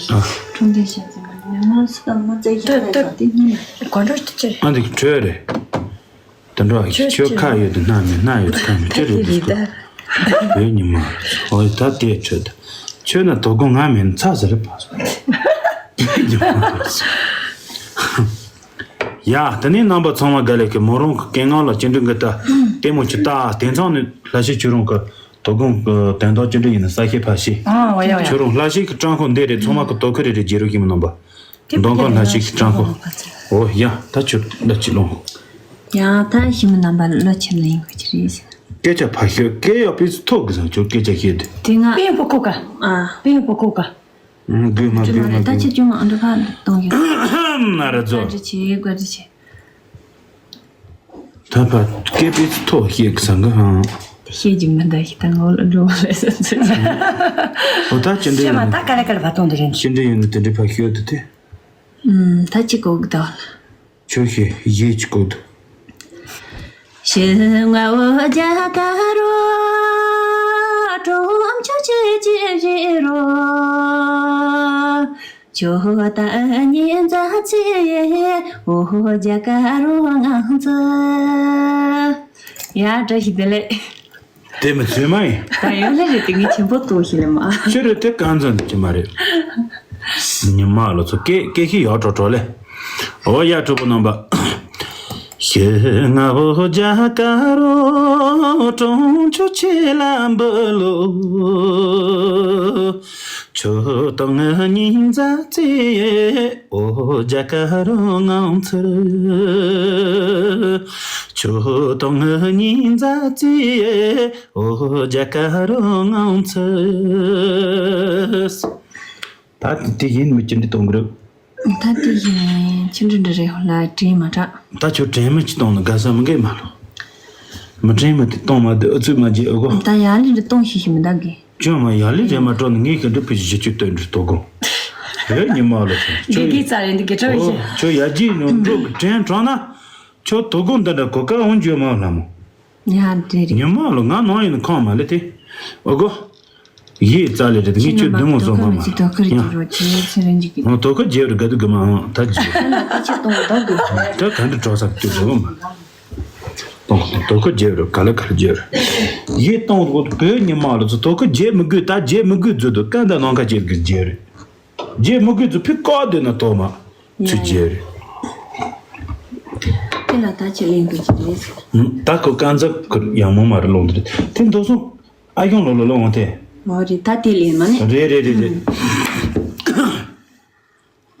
ཁྲུང་ཆིང་ཞིག་ཙམ་མ་ནི་མ་སུ་དང་མ་བཙལ་ཞིག་ལས་ཀ་དེ་གཉིས་ལ། གོ་འགྲོ་ཅི་ཅི་རེད། ཨ་འདི་གྲོས་རེད། དེ་འདྲ་ཆོས་ཆོས་ཁ་ཡོད་དུ་སྣ་མེད་སྣ་ཡོད་དུ་ཁ་མེད་ཅི་རེད་འདུག་གོ། བོད་ཉི་མ། ཨོ་ད་དེ་ཆོས་དུ། ཆོས་ན་དོ་དགོང་ང་མེད་ན་ཚ་ཟེར་རེད་པ། བོད་ཉི་མ། ཡ། དེ་ནས་རྣམ་པ་ཚང་མ་དགའ་ལེ་གི་མོ་རང་གི་སྐད་ངག་ལ་ཅི་འདྲ་གི་ལྟ། ལྟད་མོ་ཅི་ལྟ་དེང་སང་ནི་ལྷ་ཤི་ཁྱོད་རང་གི་དོ་དགོང་གི་དོན་དག་ཅི་འདྲ་ཡིན་ན་ས་ཤེ་ཕ་ཤི། ཨ་ཝ་ཡ་ཝ་ཡ། ཁྱོད་རང་ལྷ་ཤི་གི་སྤྲང་ཁོ་འདི་རེད་ཚང་མ་གི་དོ་ཁུ་རེ་རེ་རྗེ་རུ་ཡིན་མི་རྣམ་པ། མདོ་ཁམས་ལྷ་ཤི་གི་སྤྲང་ཁོ། ཨོ་ཡ་ད་ཁྱོད་ལ་ཅི་ལོང་། ཡ་ད་ཤི་མི་རྣམ་པ་ལོ་ཆེན་ལ་ཡིན་གི་ཅི་རེད། སྐད་ཆ་ཕ་ཤོད་སྐད་ཡག་པའི་ཐོག་གི་སང་ཁྱོད་སྐད་ཆ་བཤད་དེ། དེ་ང་པེ་པོ་ཁོ་ཀ་ཨ་པེ་པོ་ཁོ་ཀ་དགོས་མ་དགོས་མ་ད་དགོས་ཅི་ཅུང་ཨ་འདྲ་ཕ་གཏོང་ཡོད། ན་ར་ཛོ། བཀའ་དྲིན་ཆེ་བཀའ་དྲིན་ཆེ། ད་ཕ་སྐད་པའི་ཐོག་བཤད་གི་སང་གི་ཧང་། བཤད་རྒྱུ་མི་འདའ་ཞིག་ད་ངོ་ལ་འགྲོ་བ་ལས་སོ་ཚོད། ཨོ་ད་ཅི་འདྲ་ཤེས་མ་ཡོད་ད་ག་ལེ་ག་ལེ་བ་གཏོང་དེ་རེད། ཅི་འདྲ་ཡོད་ན་དེ་འདྲ་ཕ་ཤོད་དེ་དེ། ཨུམ་ད་ཅི་གོ་གི་ད། ཆོས་ཤེས་ཡིད་ཀྱི་བཀོད། ཤི་ང་འོ་རྒྱ་ག་རོ། གྲོམ་ཆོས་ཆེ་ཆེ་བཞི་རོ། ཇོ་ད་ཉི་ཛ་ཚེ་འོ་རྒྱ་གར་ངང་ཚུལ། ཡ་བཀྲ་ཤིས་བདེ་ལེགས། དེ་མི་ཚོད་མ་ཡིན། ད་ཡོད་ལེ་རེད་དེ་ངས་ཆེན་པོ་གཏོང་ཤི་ལེ་མ། ཤི་རེད་དེ་གང་ཚོད་ཀྱི་མ་རེད། ཉི་མ་ལོ་ཚོ་སྐད་སྐད་ཤི་ཡག་གྲོགས་གྲོགས་ལེ། འོ་ཡ་གྲོགས་པོ་རྣམ་པ། ཞི་ང་བོ་རྒྱ་གར་གྲོང་ཆོག་ཆེ་ལ་འབུལ་ལོ། ཁྱོད་དང་ངའི་ཉིན་མཛའ་བརྩེ། འོ་རྒྱ་གར་ངང་ཚུལ། ཁྱོད་དང་ངའི་ཉིན་མཛའ་བརྩེ། འོ་རྒྱ་གར་ངང་ཚུལ། ད་དེ་ཡིན་མི་ཅི་འདྲི་གཏོང་གི་རེད། ད་དེ་ཡིན་ཅི་འདྲི་འདྲི་རེད་ལ་དྲན་མ་དྲག་ད་ཁྱོད་དྲན་མི་ཅི་གཏོང་ན་དགའ་ས་མི་འགས་མ་ལོ། མི་དྲན་མི་དེ་གཏོང་མ་དེ་ཨུ་ཚུགས་མ་བྱེད་ཨུ་གོ། ད་ཡར་ལས་འདྲི་གཏོང་ཤེས་ཤེས་མི་འདུག་གི། ཅུང་མ་ཡར་ལས་རེད་མ་སྤྲོ་ནི་ངས་ག་འདྲི་ཕི་ཞིག་ཅིག་སྟོན་འདྲི་དོ་གོ། རེད་ཉི་མ་ལོ་ཁྱོད། དགེ་རྒན་རྩ་རེད་འདི་དགེ་ཕྲུག་ཨོ་ཡིན། ཁྱོད་ཡར་རྒྱས་ནོར་འགྲོ་གི་དྲན་དྲག་ན། ཁྱོད་དོ་གོ་འདི་འདྲ་གོ་ཀ་འོང་རྒྱུ་མ་ལ་མོ། ཡ་འདྲེ་རེད། ཉི་མ་ལོ་ང་ནང་ཡིན་ཁོང་མ་ལེ་དེ། ཨོ་གོ། ཡིད་རྩ་ལེ་རེད་ངས་ཁྱོད་བདུན་མོ་བཟོ་མ་མ། ཡང་དོ་ཁ་རེ་ཅི་རོ་ཅི་ཚེ་རིང་ཅིག་གི། ཨོ་དོ་ཁ་རྒྱལ་རུ་དགའ་དུ་གི་མ་ཨང་ད་རྒྱལ། ད་ཁ་ཆེ་གཏོང་བ་དག་གི། ད་ག་འདྲ་གྲོགས་ས་ཀྱི་བཟོ་མ། དོ་ཁ་རྒྱལ་རུ་ག་ལ་ག་ལ་རྒྱལ་རུ། ཡིད་གཏོང་རུ་བོད་ཉི་མ་ལོ་ཚོ་དོ་ཁ་རྒྱལ་མི་དགོས་ད་རྒྱལ་མི་དགོས་བཟོ་དུ་ཀ་འདའ་ནང་ཁ་རྒྱལ་གི་རྒྱལ་རུ། རྗེས་མི་དགོས་ཚུལ་ཕི་བཀའ་བསྡད་ན་ཐོག་མ་ཚུལ་རྗེས་རེད། དེ་ལ་ད་ཁྱེད་ལེན་དགོས་ཀྱི་རེད། ད་ཁོ་རྐང་ཚབ་ཁུར་ཡང་མོ་མ་རེད་ལོང་དེ་རེད་དེ་འདུག་སོང་ཨ་ཡོང་ལོ་ལོ་ལོ་འོང་དེ། འོ་རེད་ད་དེ་ལེན་མ་ནི། རེད་རེད་རེད་རེད།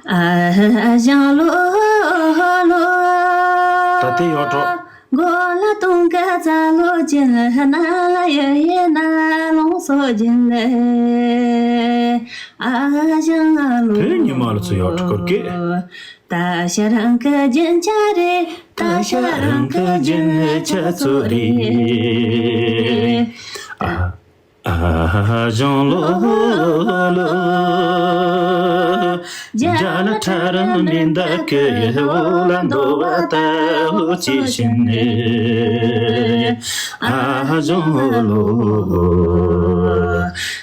ཨ་ཞང་ལོ་ལོ། ད་དེ་ཡོད་འགྲོ། མགོ་ལ་གཏོང་ཀ་ཙ་ལོ་ཅན་ན་ལ་ཡ་ཡེ་ན་ལོང་སོ་ཅན་ལེ། ཨ་ཞང་ལོ། བོད་ཉི་མ་ལ་ཚུ་ཡོད་འགྲོ་སྐོར་སྐད། ད་ཤ་རང་ཀ་ཅན་ཆ་རེ། ད་ཤ་རང་ཀ་ཅན་ཆ་ཚོ་རེ། ཨ། ཨ་ཞང་ལོ་ལོ། རྒྱ་ལ་ཁྲ་ར་མི་འདའ་ཀི་འོ་ལ་འདོ་བ་ད་འོ་ཅི་ཤིན་ནེ། ཨ་ཞང་ལོ།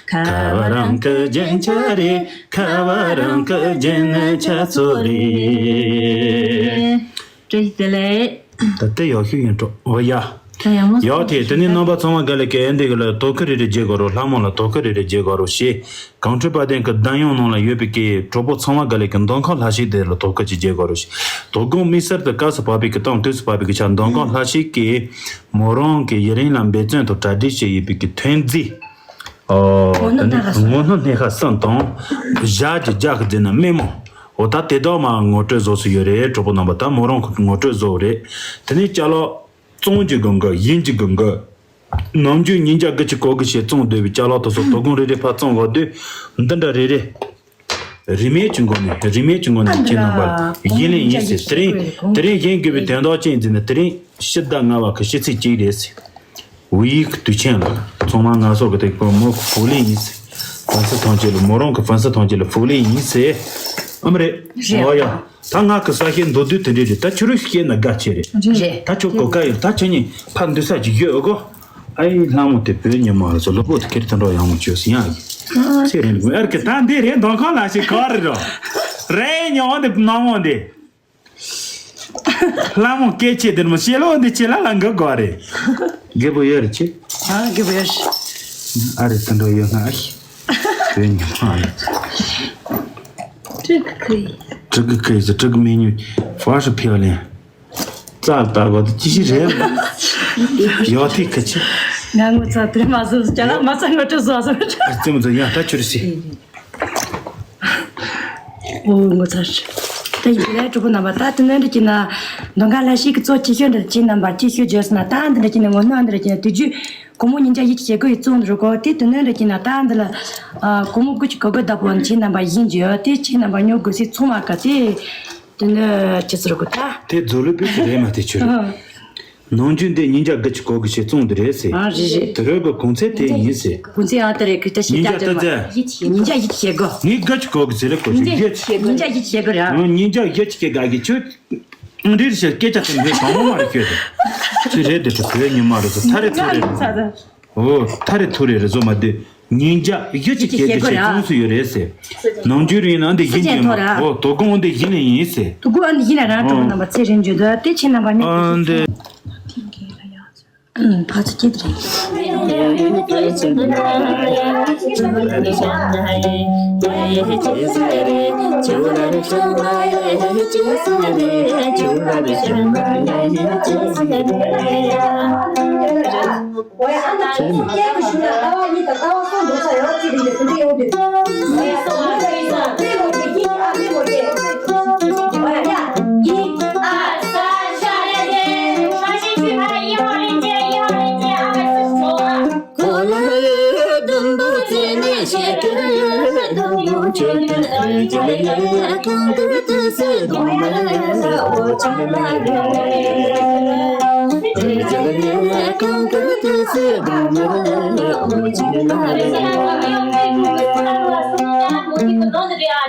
ཁ་བ་རང་ཀི་རྒྱན་ཆ་རེ་ཁ་བ་རང་ཀི་རྒྱན་ཆ་ཚོ་རེ། བཀྲ་ཤིས་བདེ་ལེགས། ད་ལྟ་ཡག་ཤོས་ཡིན་འགྲོ། འོ་ཡ། ད་ཡང་མོ་ཡག་དེ་དེ་ནི་རྣམ་པ་ཚང་མ་ག་ལེ་གེ་འདི་གི་ལ་དོ་ཁུར་རེ་རེ་རྒྱག་དགོས་རོགས། ལྷ་མོ་ལ་དོ་ཁུར་རེ་རེ་རྒྱག་དགོས་རོགས་ཞེས། གངས་ཁྲོད་དཔལ་ལྡན་གྱི་གདན་ཡོངས་ནང་ལ་ཡོད་པའི་གི་གྲོགས་པོ་ཚང་མ་ག་ལེ་གི་མདུན་ཁང་ལྷ་ཞིག་དེ་ལ་དོ་ཁུར་ཅིག་རྒྱག་དགོས་རོགས་ཞེས། དོ་དགོང་དམིགས་བསལ་དུ་སྐབས་སུ་བབས་པའི་གི་དང་དུས་སུ་བབས་པའི་གི་ཆ་མདུན་ཁང་ལྷ་ཞིག་གིས་མོ་རང་གི་ཡུན་རིང་ལ་འབད་བརྩོན་དང་གྲ་སྒྲིག་བྱས་ཡོད་པའི་གི་ཐོན་རྫས། ཨོ། ངོ་སྣ་སྣ་ཁ་གསུམ། ངོ་སྣ་སྣ་ཁ་གསུམ་དང་། ཞྭ་གི་རྒྱ་གི་རྫས་ན་སྨན་མོ། འོ་ད་དེ་དག་མ་ངོ་སྤྲོད་བཟོ་སུ་ཡོད་རེད། གྲོགས་པོ་རྣམ་པ་ད་མོ་རང་གི་ངོ་སྤྲོད་བཟོ་རེད། དེ་ནས་ཅ་ལག་གཙང་གི་གང་གི་ཡིན་གྱི་གང་གི། ནམ་རྒྱུན་ཉིན་རྒྱ་དགུ་གཅིག་གོ་གི་བྱས་བཙོང་སྡོད་པའི་ཅ་ལག་དེ་ཚོ་དོ་དགོང་རེ་རེ་ཕར་བཙོང་བ་དུས་འདི་འདྲ་རེ་རེ། རིན་མེད་ཀྱི་སྒོ་ནས་རིན་མེད་ཀྱི་སྒོ་ནས་ཁྱེད་རྣམ་པར་ཡིན་ལེ་ཡིན་ཟེར། དེ་རིང་དེ་རིང་གཞན་དགོས་པའི་དོན་དག་ཅན་འཛིན་ནས་དེ་རིང་ཕྱི་ཟླ་ལྔ་བ་གི་ཕྱི་ཚེས་གཅིག་རེད་ཟེར། ཝི་ཡིག་དུས་ཆེན་ལ་ཚང་མ་ང་སོགས་ཀྱི་དེ་གོ་མོ་གི་ཕུག་ལེ་ཡིན་ཟེར། ཧྥན་སི་ཐང་ཆེ་ལ་མོ་རང་གི་ཧྥན་སི་ཐང་ཆེ་ལ་ཕུག་ལེ་ཡིན་ཟེར། ཨ་མ་རེད། རེད། འོ་ཡ། ད་ང་གི་ས་ཞིག་མདོ་དུས་དེ་འདྲས་རེད། ད་ཁྱོད་རང་ཤེས་ན་དགའ་ཆེ་རེད། རེད། ད་ཁྱོད་གོ་དཀའ་ཡོད། ད་ཁྱོད་གཉིས་ཕར་འདུག་ས་ཅིག་ཡོད་ཨོ་གོ། ཨ་ཡི་ལྷ་མོ་དེ་བོད་ཉི་མ་ལ་ཚོ་ལོ་པོ་དེ་ཁེར་དེ་འགྲོ་ཡང་མོ་བཅོས་སི་ཡང་ཡིན། ཚེ་རིང་ལུགས་ཨར་གི་ད་འདི་རེད། མདོ་ཁང་ལ་ཞིག་ག་རེ་རོ། རེད་ཉོ་འདི་ནང་མོ་འདི། ལྷ་མོ་སྐད་ཆེ་དེར་མོ་ཤེས་ལོ་འདི་ཆེ་ལ་ལ་འགི་དགོས་རེད། རྒད་པོ་ཡོད་རེད་ཆེ། ཨ་རྒད་པོ་ཡོད་རེད། ཨ་རེད་དེ་འགྲོ་ཡོད་ང་ཨ་ཤི། བོད་ཉི་མ་རེད། ཀྲི་གི་ཀི་ཡི། ཀྲི་གི་ཀི་ཡི་ཀྲི་གི་མེ་ཉུ་ཧྥ་ཧྲི་ཕིའོ་ལེན། རྩ་ལྟ་བ་དུ་ཅི་ཞིག་རེད། ཡོ་ཐིག་གི་ཆི། ང་ངོ་ཚ་དེ་མ་བཟོ་ཅ་ལག་མ་ཚ་ངོ་སྤྲོད་བཟོ་བཟོ། ཨ་རྩེ་མོ་ཚོ་ཡང་ལྟ་ཆུ་རུ་སི། ཨོ་ངོ་ཚ་ཧྲི། ད་ཡིན་ལ་གྲོགས་པོ་རྣམ་པ་ད་དེ་ནས་འདྲ་གྱི་ན། མདོ་ཁང་ལ་ཞིག་གི་གཙོ་ཆེ་ཤོས་འདྲ་ཅི་རྣམ་པ་ཅི་ཤོས་བརྗོད་སོང་ན་ད་འདི་འདྲ་གྱི་ན་ངོ་ནོ་འདི་འདྲ་གྱི་ན་དུས་རྒྱུན་སྒོར་མོ་ཉིས་བརྒྱ་ཡིད་ཀྱི་བྱེད་སྒོ་ཡི་བཙོང་འདི་རུ་གོ་དེ་དེ་ནས་འདྲ་གྱི་ན་ད་འདི་ལ། སྒོར་མོ་དགུ་གཅིག་གོ་དགུ་བདག་པོ་ཅི་རྣམ་པ་ཡིན་རྒྱུ་དེ་ཅི་རྣམ་པ་ཉོ་དགོས་སི་ཚོང་མ་ག་དེ། དེ་ནས་ཅི་ཟེར་དགོས་ད། དེ་རྫོགས་ལུས་པོའི་ཚུལ་རེད་མ་དེ་ཆུ་རེད། ནང་རྒྱུན་དེ་ཉིན་རྒྱ་དགུ་གཅིག་གོ་གི་ཞེས་བཙོང་དེ་རེད་ཟེར། ཨ་རེད་རེད། དེ་རོལ་གི་གོང་ཚད་དེ་ཡིན་ཟེར། གོང་ཚད་ཨ་དེ་རེད་གི་ད་ཞིབ་ཉིན་རྒྱ་ཆ་དེ་དེ་ཚད། ཉིན་རྒྱ་ཡིད་ཆེས་གོ། ངས་དགུ་གཅིག་གོ་གི་ཟེར་རེད་གོ་ཞིག་ཡིད་ཆེས། ཉིན་རྒྱ་ཡིད་ཆེས་གོ་ར། ཉིན་རྒྱ་ཡིད་ཆེས་ག་གི་ཆུ། འདིར་ཞེས་སྐད་ཆ་དེ་འདི་བང་བ་མ་རེད་ཁྱོད་དེ། ཅི་རེད་དེ་ཆུ་བོད་ཉི་མ་རེད་ཟེར་ཐ་རེ་ཐུ་རེ་རེད། ཨོ་ཐ་རེ་ཐུ་རེ་རེད་བཟོ་མ་དེ། ཉིན་རྒྱ་བཞི་ཅིག་བྱས་ཏེ་ཆེ་ཆུང་སུ་ཡོད་རེད་ཟེར། ནང་རྒྱུན་རིང་ན་འདི་བཞིན་གྱི་མ་འོ་དོ་དགོང་འདི་བཞིན་ལ་ཡིན་ཟེར། དུ་གུ་ཨ་འདི་ཡིན་ལ་རང་གྲོགས་རྣམ་པ་ཚེ་རིང་བརྗོད་དོ་དེ་ཆེ་རྣམ་པ་ཨ་ནི་འདི། ཕ་ཚོ་སྐྱིད་རེད།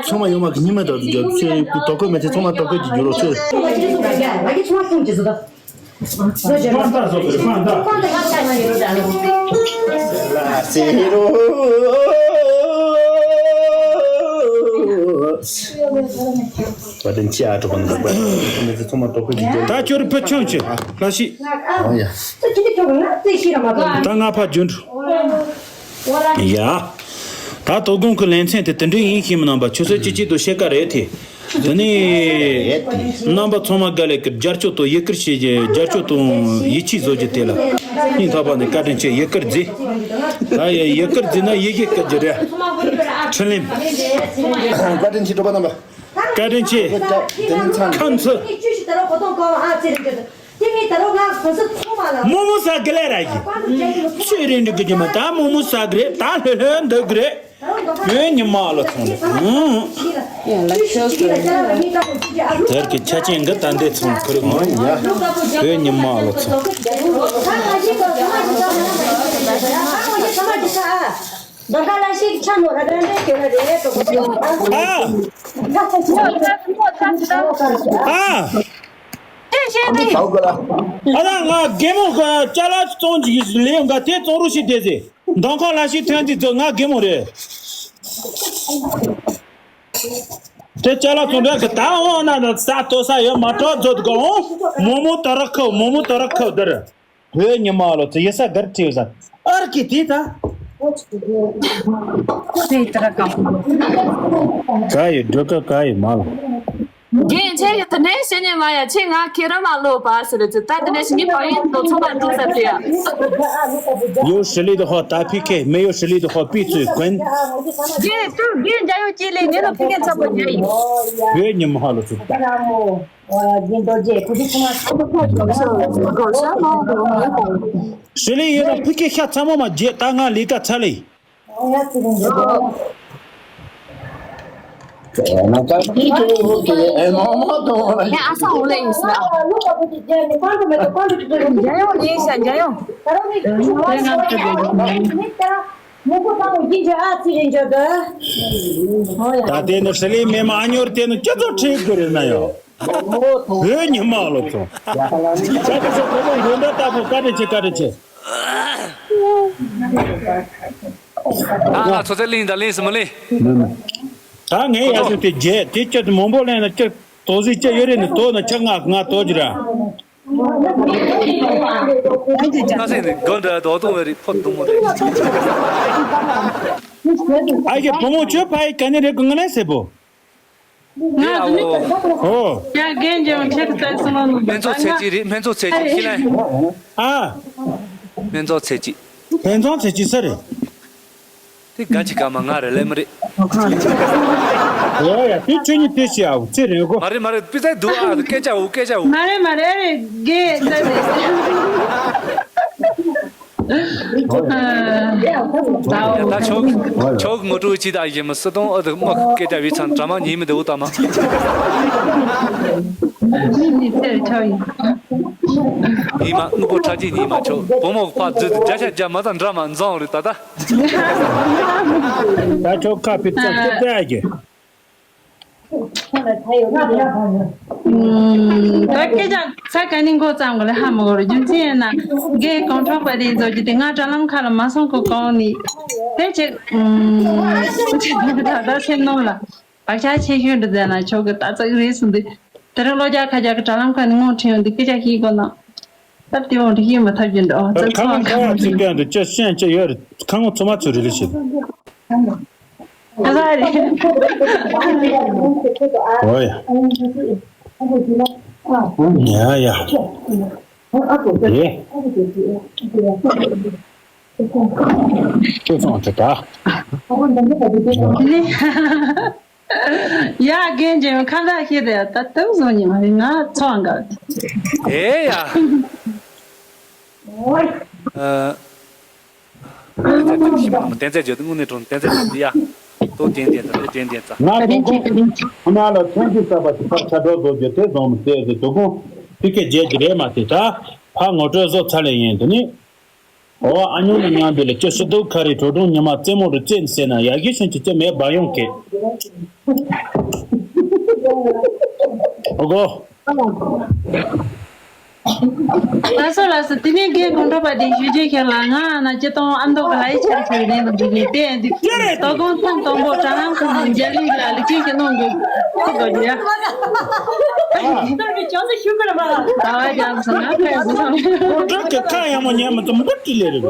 ཚང་མ་ཡོང་མ་གི་ཉི་མ་དང་རྒྱབ་ཚོས་དོ་ཁོ་མེད་ཚེ་ཚང་མ་དོ་ཁོ་གི་རྒྱུ་རོ་ཚོས། བ་དན་ཅི་ཨ་ཏོ་གོན་གོ་བ་མེད་ཚེ་ཚང་མ་དོ་ཁོ་གི་རྒྱུ། ད་ཁྱོད་ཕུ་ཆུང་ཆེ་ལ་ཤི། ཨོ་ཡ། ད་ང་ཕ་རྒྱུན་དུ། ཡ། ད་དོ་དགོང་གི་ལེ་ཚན་དེ་དེ་འདྲ་ཡིན་ཤེས་མི་རྣམ་པ་ཆུ་ཚོད་གཅིག་གཅིག་ཏུ་ཤེས་ཀ་རེད་དེ། དེ་ནས་རྣམ་པ་ཚང་མ་དགའ་ལས་ཀྱི་རྒྱབ་སྐྱོར་དང་ཡི་གེར་བྱེད་རྒྱབ་སྐྱོར་དང་ཡིད་ཆེས་བཟོ་རྒྱུ་དེ་ལ་སྙིང་ཐག་པ་ནས་བཀའ་དྲིན་ཆེ། ཡི་གེར་མཛད། ད་ཡི་གེར་མཛད་ན་ཡི་གེ་བཀའ་རྒྱུ་རེད། ཁྲི་ལིམ། བཀའ་དྲིན་ཆེ་གྲོགས་པོ་རྣམ་པ། བཀའ་དྲིན་ཆེ། དེ་ནས་ཚང་། ཁམས་ཚུ། དེ་མི་ད་རུང་ང་གོང་ས་ཚང་མ་ལ། རྨོ་མོ་ཟ་གི་ལེ་ར་ཡི། ཚོད་རེ་འདྲི་གི་རྒྱུ་མ་ད་རྨོ་མོ་ཟ་གི་རེད། ད་ལྷོད་ལྷོད་འདུག་གི་རེད། བོད་ཉི་མ་ལོ་ཚོང་རེད། ཨང་། དེར་གི་ཆ་ཅན་གི་ད་འདས་ཚོང་ཁུར་མ་ཡ། བོད་ཉི་མ་ལོ་ཚོང་། ཨ། ཨ། ཨ་ད་ང་རྒན་མོ་གི་ཅ་ལག་བཙོང་གི་ལས་འགའ་དེ་བཙོང་རོགས་ཞིག་བསྡད་ཟེར། མདང་ཁ་ལ་ཞིག་ཐོན་དུས་ཚོད་ང་རྒན་མོ་རེད། དེ་ཅ་ལག་བཙོང་འདྲ་གི་ད་འོང་ན་ན་ས་ལྟོ་ས་ཡོད་མ་གྲོགས་མཛོད་གི་འོང་། མོ་མོ་ད་རག་ཁ་མོ་མོ་ད་རག་ཁ་དར། བོད་ཉི་མ་ལོ་ཚོ་ཡེ་ས་གར་ཁྲིད་ས་ཨར་ཀི་དེ་ད། ཁོ་ཚོས་ཏི་ར་ཀམ། ག་ཡི་འགྲོ་ཀ་ག་ཡི་མ་ལོ། རྒན་ཁྱེད་ཀྱི་དེ་ནས་བཤད་ཉན་མ་ཡ་ཁྱེད་ང་ཁྱེད་རང་མ་ལོ་པ་ཟེར་ཚེ་ད་དེ་ནས་ཞིག་ངའི་བག་ཡིན་དོ་ཚོ་མ་འགྲོ་ས་དེ་ཡ། 有实力的话打P K，没有实力的话闭嘴滚。རྒན་ཏུ་རྒན་འཇའ་ཡོད་ཀྱི་ལས་ངན་ལ་ཕི་ཀན་ཚ་པོ་རྒྱ་ཡིན། བོད་ཉི་མ་ལོ་ཚོ་ད། རྒན་རྡོ་རྗེ་ཁུ་ཚུར་ཆུང་མ་ཆུང་མ་ཆུང་མ་ཆུང་མ། ཞི་ལི་ཡིན་ན་ཕི་ཀེ་ཤ་ཚ་མོ་མ་རྗེས་ད་ང་ལས་ཀ་ཚ་ལེ། ང་ཚ་ལི་ཀེ་ཨེ་མ་མ་དོ་ལ། ཨ་ས་འོ་ལེ་ཡིན་ས། འཇའ་ཡོང་ཡིན་ས་འཇའ་ཡོང་། ད་ལྟའི་ནི་ཧྲི་ལི་མེ་མ་ཨ་ཉོར་དེ་ནི་སྤྱི་ཚོགས་ཁྲིད་དགོས་རེད་ན་ཡོད། བོད་ཉི་མ་ལོ་ཚོ། ད་ལྟ་ཚོ་བོད་པ་འགོ་འདྲ་ལྟ་བུ་བཀའ་དྲིན་ཆེ་བཀའ་དྲིན་ཆེ། ད་ང་ཚོ་ཚེ་གླིང་དང་གླིང་སི་མ་གླིང་། ད་ངས་ཡ་ཚོ་དེ་རྗེས་དེ་སྤྱིར་མང་པོ་ལེན་ན་སྤྱིར་དོགས་སྲིད་སྤྱིར་ཡོད་རེད་ནི་དོགས་ན་ཆ་ང་ང་དོགས་ཀྱི་ར། ང་སེང་ནི་དགོན་འདྲ་དོགས་གཏོང་བའི་རིགས་ཕོ་གཏོང་མོ་རེད། ཨ་ཡེ་བུ་མོ་ཁྱོད་ཕ་ཡི་ག་ནས་རེད་གི་ང་ལས་སེ་བོ། ང་ཨོ། ཡ་རྒན་ལྗོངས་ཁྱེད་ཀྱི་སེམས་ལ་ནི་སྨན་ཚོགས་ཚེ་གཅིག་རེད། སྨན་ཚོགས་ཚེ་གཅིག་ཤི་ལན། ཨ། སྨན་ཚོགས་ཚེ་གཅིག་སྨན་ཚོགས་ཚེ་གཅིག་ས་རེད། དེ་ག་ཅི་ག་མ་ང་རེ་ལེ་མི་རེད། ཨོ་ཡ་དེ་ཁྱོད་གཉིས་དེ་ཤི་ཨའུ་ཚེ་རིང་གོ། མ་རེད་མ་རེད་པི་ཙའི་འདུག་ཨ་སྐད་ཆ་འུ་སྐད་ཆ་འུ། མ་རེད་མ་རེད་རེད་རྒན་ད་རེད། ད་ཆོག་ཆོག་ངོ་སྤྲོད་ཅི་ད་ཡིན་མི་སི་དང་ཨ་དང་མ་སྐད་ཆ་བི་ཚང་འདྲ་མ་ཉིན་མི་འདུག་ད་མ། ཉིན་མི་ཚེ་ཆོག་ཡིན། ཉི་མ་དངོས་པོ་ཁྲ་ཅིག་ཉི་མ་ཆོག་བུ་མོ་ཕ་རྫུ་བརྒྱ་ཆ་བརྒྱ་མ་དང་འདྲ་མ་འཛང་རེད་ད་ད། ད་ཆོག་ཁ་ཕི་ཙོག་ཅི་ད་ཡ་གི། ད་སྐད་ཆ་ས་ག་ནས་འགོ་བརྩམས་དགོས་ལ་ཧ་མ་གོ་རུ། རྒྱུ་མཚན་ཡིན་ན་རྒན་གོང་འཕྲོག་པ་དེ་ཚོ་གི་དེ་ང་དྲ་ལམ་ཁ་ལ་མ་སོང་གི་གོང་ནས་དེ་ཅིག་ད་ད་སེམས་ནང་ལ་བག་ཆགས་ཆེ་ཤོས་འདི་ཟེར་ན་ཆོག་གི། ད་ཙག་རེད་གསུངས་དུས་དེ་རིང་ལོ་བརྒྱ་ཁ་བརྒྱ་གི་དྲ་ལམ་ཁ་ནས་དངོས་ཁྲིད་ཡོང་དུས་སྐད་ཆ་ཤེས་དགོས་ན། ད་དེ་འོང་དུས་ཤེས་མ་ཐུབ་རྒྱུ་འདུག་ཨོ་ཙི་ཁ་ཚོ་ལམ་ཁ་ལ་ཚིག་སྟོན་དུ་ཅི་ཤེས་ཅི་ཡོད་རེད། ཁ་ངོ་ཚོ་མ་ཚོ་རེ་རེ་བྱེད། ཨ་ས་རེད། ཨོ་ཡ། ཡ་ཡ། ཡེ། ཁྱོད་ཚོང་ཁྲི་ད། ཡ་རྒན་རྒན་ཁ་བརྡ་བྱེད་དེ་ད་དུང་བཟོ་ཉི་མ་རེད། ང་ཚོང་འགའ། ཨེ་ཡ། ཨ། བསྟན་འཛིན་བརྗོད་དུས་དངོས་གནས་དྲང་བསྟན་འཛིན་བརྗོད་འདི་ཡ། ཏོ་ཏན་ཏན་ཙ་ཏོ་ཏན་ཏན་ཙ། ང་ཁོང་ཁོང་ཁོང་ན་ལ་ཚོང་ཅུ་གསར་པ་ཞིག་ཕར་ཆ་འགྲོ་བཟོ་རྒྱུ་དེ་བཟང་མི་ཟེར་ཟེར་དུ་ཁོང་ཕི་ཀེ་རྒྱལ་གྱི་རེད་མ་ཟེར། ད་ཕར་ངོ་སྤྲོད་བཟོ་ཚར་ལེ་ཡིན་དུ་ནི། ཨོ་ཨ་ཉུང་ནི་མཉམ་དུ་ལ་ཅི་ཤི་སྡུག་ཁ་རི་བྲོ་གྲོང་ཉི་མ་རྩེ་མོ་རུ་རྩེ་ཟེར་ན་ཡ་གི་ཤིན་ཅི་ཅི་མེད་བ་ཡོང་གི། ཨོ་གོ། ལགས་སོ་ལགས་སོ། དེ་ནས་རྒན་གོང་འཕྲོག་པ་དེ་ཞུ་རྒྱུ་ཁྱེད་ལ་ང་ན་སྤྱི་གཏོང་ཨ་མདོ་གི་ལ་ཡི་ཆར་ཆར་ལེན་དུ་འགྲིག་ནས་བལྟས་འདུག་དོ་དགོང་ཐེངས་དང་པོ་དྲ་ལམ་ཁ་ནས་མཇལ་ལུགས་ལ་ལུགས་ཅན་གྱི་གནང་དགོས་ཁོ་དགོས་རྒྱུ་ཡ། ད་བ་རྒྱབ་སོང་ན་ཕེབས་སོང་། ཁོ་དྲག་གི་ཁ་ཡང་མོ་ཉན་མི་ཐུབ་འབུ་ཏི་ལེ་རེད།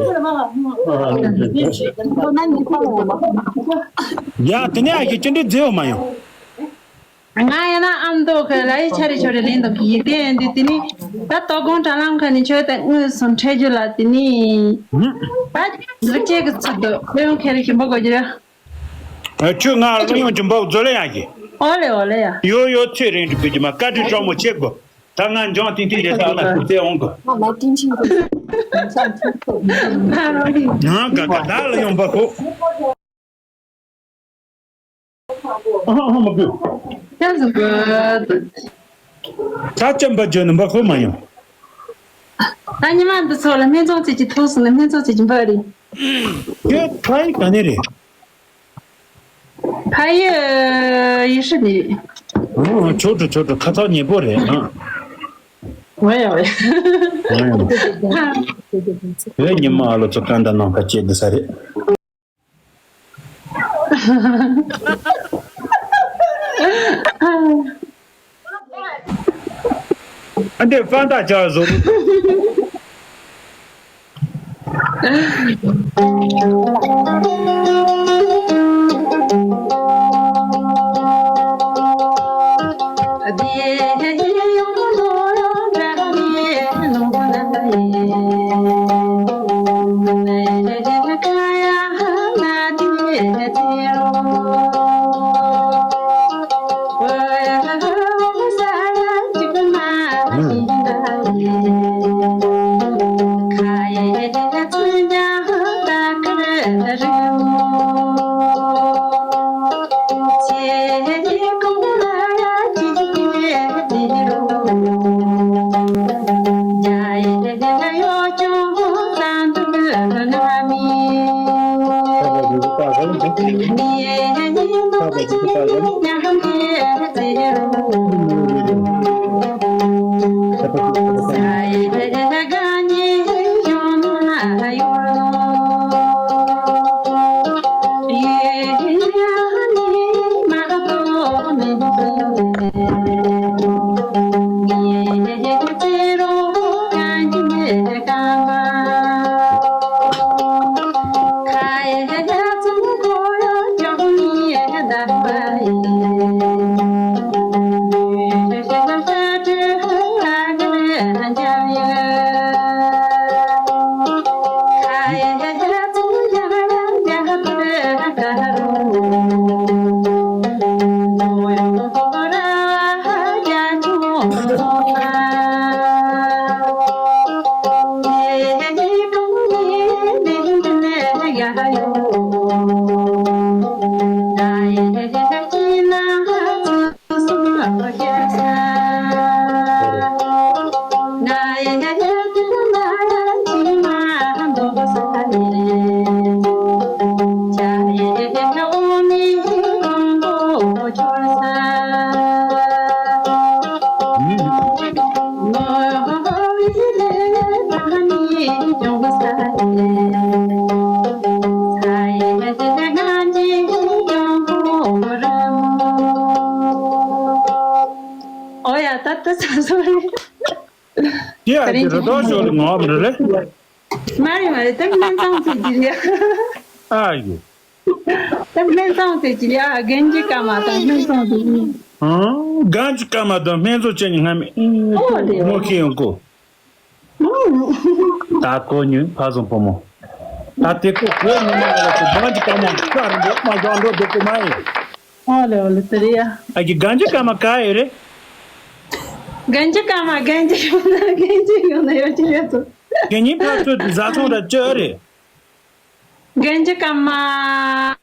ཡ་དེ་ནས་ཨ་ཞེ་ཅི་འདྲའི་མཛེས་བ་མ་ཡོང་། ང་ཡིན་ན་ཨ་མདོ་གི་ལ་ཡི་ཆ་རེ་ཆོ་རེ་ལེན་དང་གི་ཡིན་དེ་ཡིན་དུས་དེ་ནི་ད་དོ་དགོང་དྲ་ལམ་ཁ་ནས་ཆོས་དེ་དངོས་སུ་འཕྲད་རྒྱུ་ལ་དེ་ནི་ད་ལུགས་ཅན་གྱི་ཚུལ་དུ་ལོ་ཡོང་ཁྱེད་རེ་ཞིམ་པོ་དགོས་རྒྱུ་རེད། ཁྱོད་ང་ལོ་ཡོང་གྱི་འབབ་མཛོ་ལེ་ཡང་གི། ཨོ་ལེ་ཨོ་ལེ་ཡ། ཡོ་ཡོ་ཚེ་རིང་གི་བུ་གྱི་མ་བཀའ་དྲིན་གྲོགས་མོ་ཆེ་དགོས། ད་ང་འཇོང་ཏིང་ཏིང་རེ་ས་ལ་ཁུ་ཚེ་འོང་དགོས། ང་མ་ཏིང་ཆིང་དགོས། ང་ག་ག་ད་ལ་ཡོང་པ་ཧོ། ཨ་ཧ་ཧ་མ་དགོས། ད་ཅམ་པ་ཇོ་ནམ་པ་ཁོ་མ་ཡོང་། ད་ཉི་མ་འདི་ཚོ་ལ་སྨན་ཚོང་ཚེ་གྱི་ཐོག་སོང་ན་སྨན་ཚོང་ཚེ་གྱི་འབའ་རེད། ཁྱོད་ཕ་ཡི་ག་ནས་རེད། ཕ་ཡི་ཡེ་ཧྲི་ནས་རེད། ཨོ་ཆོག་གྲུ་ཆོག་གྲུ་ཁ་ཚ་ཉེ་པོ་རེད་ཨ། ཝེ་ཝེ། ཝེ་ཉི་མ་ཨ་ལོ་ཚོ་ག་འདྲ་ནང་ཁ་བཅད་འདི་ས་རེད། ཨ་འདི་ཕན་ཐོགས་ཅག་བཟོ། ཨོ་ཡ། ད་ལྟ་ཚ་སོ་རེད། དེ་ཨ་ཀི་རི་དྭགས་ཞོ་ལ་ངོ་བ་རེད། མ་རེད་མ་རེད། ད་སྨན་ཚང་ཚེ་གཅིག་ལ། ཨ་ཡོ། ད་སྨན་ཚང་ཚེ་གཅིག་ལ། རྒན་གྱི་སྐར་མ་དང་སྨན་ཚང་ཚེ་གཅིག་ཨང་། རྒན་གྱི་སྐར་མ་དང་སྨན་ཚང་བཅས་ནི་སྔ་མེ་ཨོ་དེ་ངོ་ཤེས་ཡོང་གོ། ད་གོ་ཉུན་ཕ་བཟང་བུ་མོ། ད་དེ་ཁོ་བོད་མི་མང་ལ་ཚོ་རྒན་གྱི་སྐར་མ་ས་རིན་པོ་མ་བཞག་འགྲོ་འདུག་གོ་མ་ཡིན། ཨོ་ལེ་ཨོ་ལེ། དེ་རེད་ཡ། ཨ་ཀི་རྒན་གྱི་སྐར་མ་ག་ཡོད་རེད། རྒན་གྱི་སྐར་མ་རྒན་གྱི་ཡོང་ན་རྒན་གྱི་ཡོང་ན་ཡོད་ཀྱི་ཡོད་ཚོ། རྒན་གྱི་ཕ་ཚོ་བཟའ་ཚང་ར་བཅོ་རེད། རྒན་གྱི་སྐར་མ་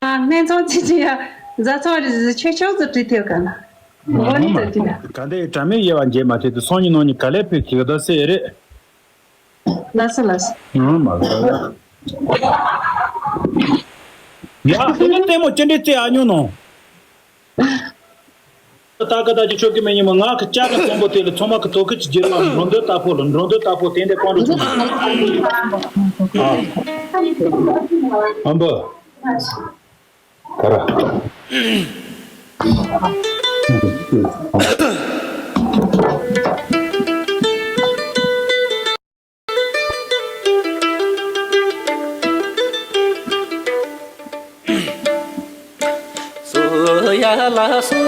སྨན་ཚང་ཚེ་གཅིག་ཡ། བཟའ་ཚང་རེ་ཟི་ཆོས་ཆོས་ཟི་བྲིས་ཐེབས་ག་ན། འོ་ནི་ད་ཅི་ན། ག་འདྲའི་དྲ་མིག་དབྱེ་བ་འབྱེད་མ་ཐེབས་དུ་སང་ཉིན་ནང་ཉིན་ག་ལེ་ཕེབས་ཀྱི་ག་ད་སེ་རེད། ལགས་སོ་ལགས་སོ། ཡང་མ་ལ་ཡ། ཡ་ཁྱོད་ནི་ལྟད་མོ་ཅི་འདྲའི་རྩེ་ཨ་ཉོ་ནོ། ད་ཀ་ད་ཅི་ཆོག་གི་མེད་ཉི་མ་ང་གི་ཅག་གི་དཔོན་པོ་དེ་ལ་ཚང་མ་གི་ཐོག་ཁུལ་གྱི་རྒྱལ་བ་འགྲོ་འདོད་ལྟ་ཕོ་ལ་འགྲོ་འདོད་ལྟ་ཕོ་དེ་འདྲ་གང་འགྲོ་ཆུང་། ཨ་ཨམ་བུ། ག་ར། སོ་ཡ་ལ་སོ།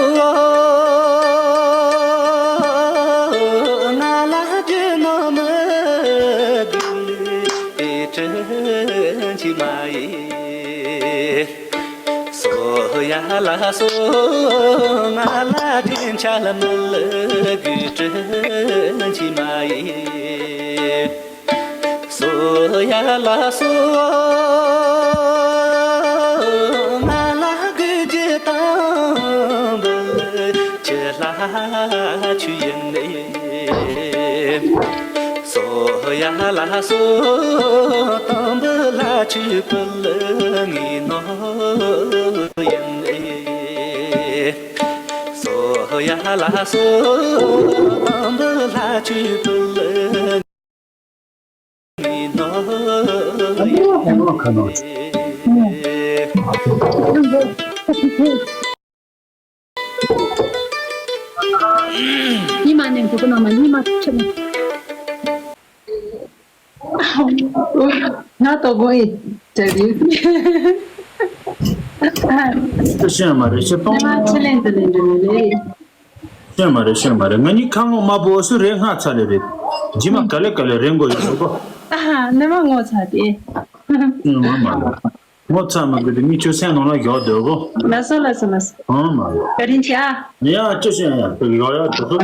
ང་ལ་རྒྱུ་ནོར་མི་དགོས་དྲིན་ཆེན་མ་ཡིན། སོ་ཡ་ལ་སོ། ང་ལ་དྲིན་ཆ་ལ་མི་ལ་དགོས་དྲིན་ཆེན་མ་ཡིན། སོ་ཡ་ལ་སོ། ང་ལ་དགོས་རྒྱུ་དང་པོ་ཁྱེད་ལ་ཆུ་ཡིན་ནས། སོ་ཡ་ལ་སོ། དང་པོ་ལ་ཆུ་བུ་ལ་ངའི་ནོར་ཡིན་ནས། སོ་ཡ་ལ་སོ། དང་པོ་ལ་ཆུ་བུ་ལ་ངའི་ནོར་ཡིན་ནས། ཉི་མ་ནས་འགྲོ་གི་ན་མ་ཉི་མ་ཆེ་ན། ང་ལྟོ་གོ་ཡི་དྲན་ཡོད། ཤེས་མ་རེད་ཤེས་གཏོང་། ཉི་མ་ཆེ་ལེན་དུ་ལེན་དུ་ལེན་རེད། ཤེས་མ་རེད་ཤེས་མ་རེད། ང་གཉིས་ཁ་ངོ་དམར་པོ་སུ་རེད་སྔ་ཚ་ལེ་རེད། ཇི་མ་ག་ལེ་ག་ལེ་རེད་མགོ་ཡོད་གོ། ཨ་ཧ་ནི་མ་ངོ་ཚ་དེ། ཤེས་མ་མ་རེད། ངོ་ཚ་མ་གི་དེ་མི་ཆོས་སེམས་ནང་ལ་ཡོད་འདོད་གོ། ལ་སོ་ལ་སོ་ལ་སོ། ཨང་མ་ཡོད། ཀ་རིན་ཆ། ཡ་ཅི་ཞིག་ཡ་ཡ་ཡོད་ཡ་དེ་ཚོ།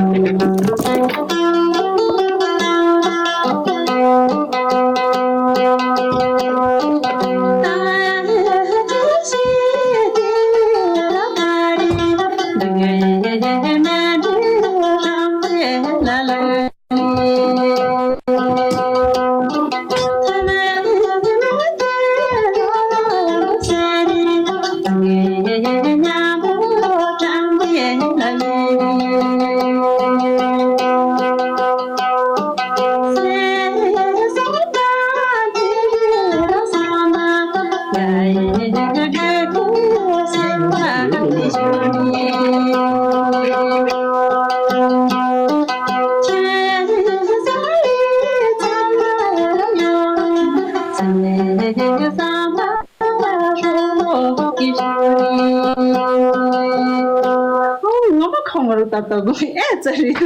ངོ་མ་ཁོང་མོ་རུ་ད་ལྟ་དགོས་ཨེ་ཙི་རེད།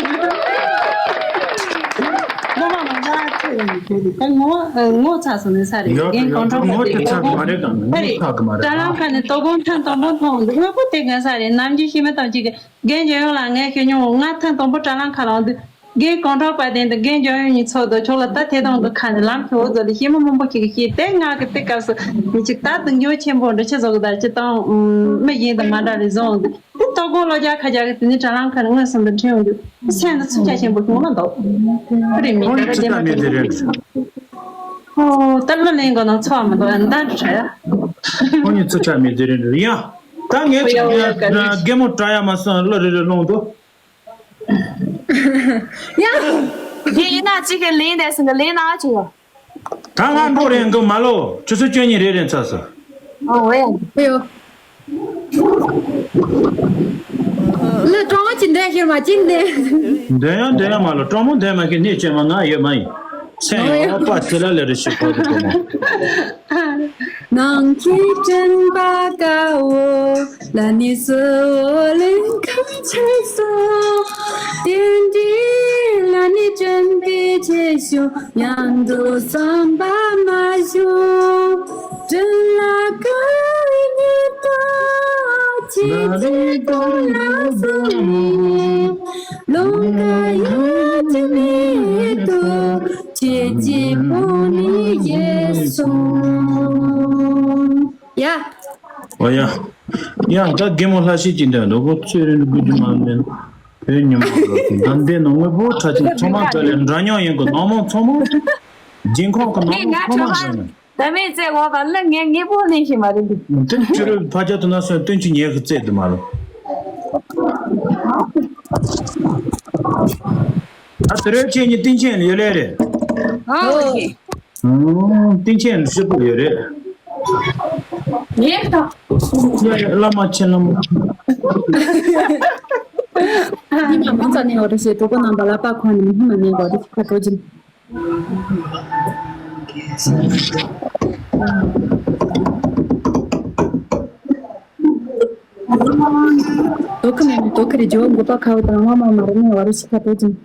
ངོ་མ་མ་ཟ་ཁྱོད་ཡིན་ཁྱོད་ད་ངོ་ངོ་ཚ་སོང་ནས་ས་རེད། རྒན་གོང་ཁྲོ་ཁ་དེ་ངོ་ཁ་དེ་ཚ་གི་མ་རེད་དང་ངོ་ཁ་གི་མ་རེད། དྲ་ལམ་ཁ་ནས་ལྟོ་གོང་ཐེངས་དང་པོ་མཐོང་འདུག་དངོས་པོ་དེ་ག་ས་རེད། ནམ་རྒྱུན་ཤེས་མེད་དང་གཅིག་གི་རྒན་འཇམ་དབྱངས་ལགས་ངས་ཤེས་མྱོང་། ང་ཐེངས་དང་པོ་དྲ་ལམ་ཁ་ལ་འོང་དུས་རྒན་གོང་ཁྲོ་པ་དེ་འདི་རྒན་འཇམ་དབྱངས་གཉིས་ཚོགས་འདུ་ཕྱོགས་ལ་ད་ཐད་གཏོང་དུ་ཁ་ནས་ལམ་ཁྱོད་འོ་ཟོ་ལ་ཤེས་མི་མང་པོ་ཞིག་གིས་ཤེས་ཏེ། ང་གི་དེ་སྐབས་སུ་མི་གཅིག་ད་དུང་འགྱོ་ཆེན་པོ་འདྲ་ཆེ་བཟོ་གི་ད་ཅི་དང་མི་གཞན་དང་མ་འདྲ་རེ་བཟོ་འོང་དུས། དེ་ལྟོ་གོང་ལོ་བརྒྱ་ཁ་རྒྱ་གི་དེ་ནི་དྲ་ལམ་ཁ་ནས་མངོན་སུམ་དུ་ཁྲིད་ཡོང་དུས་སེམས་དུ་ཚུར་ཆ་ཆེན་པོ་ཞིག་མ་གཏོགས་ཁོ་རེ་མི་ཁོང་གཉིས་ཚུར་ཆ་མེད་དེ་རེད། ཨོ་ད་ལོ་ལེན་དགོས་ན་ཚོགས་མ་གཏོགས་ཡང་འདའ་འདྲ་ཡ། ཁོང་གཉིས་ཚུར་ཆ་མེད་དེ་རེད་ཡ། ད་ངས་ཅིག་རྒན་མོ་དྲ་ཡ་མ་སོང་བློ་རེ་རེ་ལོང་དུ། ཡ། དེ་ཡིན་ན་ཅིག་གི་ལེན་དེ་སང་གི་ལེན་ན་ཅིག་ཡོད། ད་ང་འགྲོ་རན་གི་མ་ལོ། ཆུ་ཚོད་བཅུ་གཉིས་རེ་རན་ཚར་སོང་། ཨོ་ཝེ། ཨོ་ཡོ། ལ་ཀྲོང་ཅི་འདྲ་ཤེར་མ་ཅི་འདྲ། འདྲ་ཡང་འདྲ་ཡང་མ་ལོ། ཀྲོང་མོ་འདྲ་མ་གི་གནས་ཅན་མ་ང་ཡོད་མ་ཡིན། སེམས་ཡོད་པ་དེ་ལ་ལས་རེ་ཞིག་གོ་དུ་གོ་མོ། ནང་གི་དྲན་པ་དཀར་བོ་ལ་ནི་སོ་ལེན་ཁ་ཆེ་སོ། དེ་འདྲའི་ལ་ནི་དྲན་པའི་ཆེ་ཤོས་ཡང་དུ་བསམ་པ་མ་བྱུང་། དྲིན་ལ་དཀར་བའི་ཉི་ཟླ་ཁྱེད་ཀྱི་གདོང་ལ་བཟུང་ནས། ལོང་ག་ཡ་ཅི་མེད་དོ། ཁྱེད་ཀྱི་ཕོ་ནི་ཡེ་སོང་། ཡ། ཨོ་ཡ། ཡ་ད་རྒན་མོ་ལྷ་ཤེས་ཀྱི་འདྲ་འདུག་གོ། ཚེ་རིང་དགུ་རྒྱུ་མ་ལེན། བོད་ཉི་མ་རོ་ཟླ་འདི་ནང་དངོས་པོ་ཁྲ་ཆེན་ཚང་མ་དཀའ་ལས་འདྲ་མཉམ་ཡིན་གོ། ནང་མང་ཚང་མ། རྒྱལ་ཁོངས་ཀྱི་ནང་མང་ཚང་མ་ཟེར་ནས། ད་མེད་ཚེ་འོ་བ་ལ་ངས་ངས་པོ་ལེན་ཤེས་མ་རེད་འདུག་དེ་ཕྱི་རོལ་ཕ་རྒྱ་དུ་ན་སོན་སྟོན་ཆུ་ཉེ་གི་རྩེ་དུ་མ་རུ། ཨ་དེ་རེད། ཁྱེད་གཉིས་སྟེང་ཆེན་ཡོད་ལེ་རེད། ཨོ་ཁེ། ཨུམ། སྟེང་ཆེན་ཧྲིལ་པོ་ཡོད་རེད། ངས་ད། ཡ་ཡ་བླ་མ་ཆེན་བླ་མ། ཉི་མ་མང་ཙམ་ནས་འོ་རེ་ཞེས་གྲོགས་པོ་རྣམ་པ་ལ་པ་ཁོང་ནས་ཉི་མ་ནས་འོ་རེ་ཞེས་ཁ་དྲོ་ཅིང་། དོ་ཁུ་མེད་མི་དོ་ཁུ་རེ་ཇོ་འགོ་པ་ཁ་བ་དང་མ་མ་མ་རེ་ནས་འོ་རེ་ཞེས་ཁ་དྲོ་ཅིང་།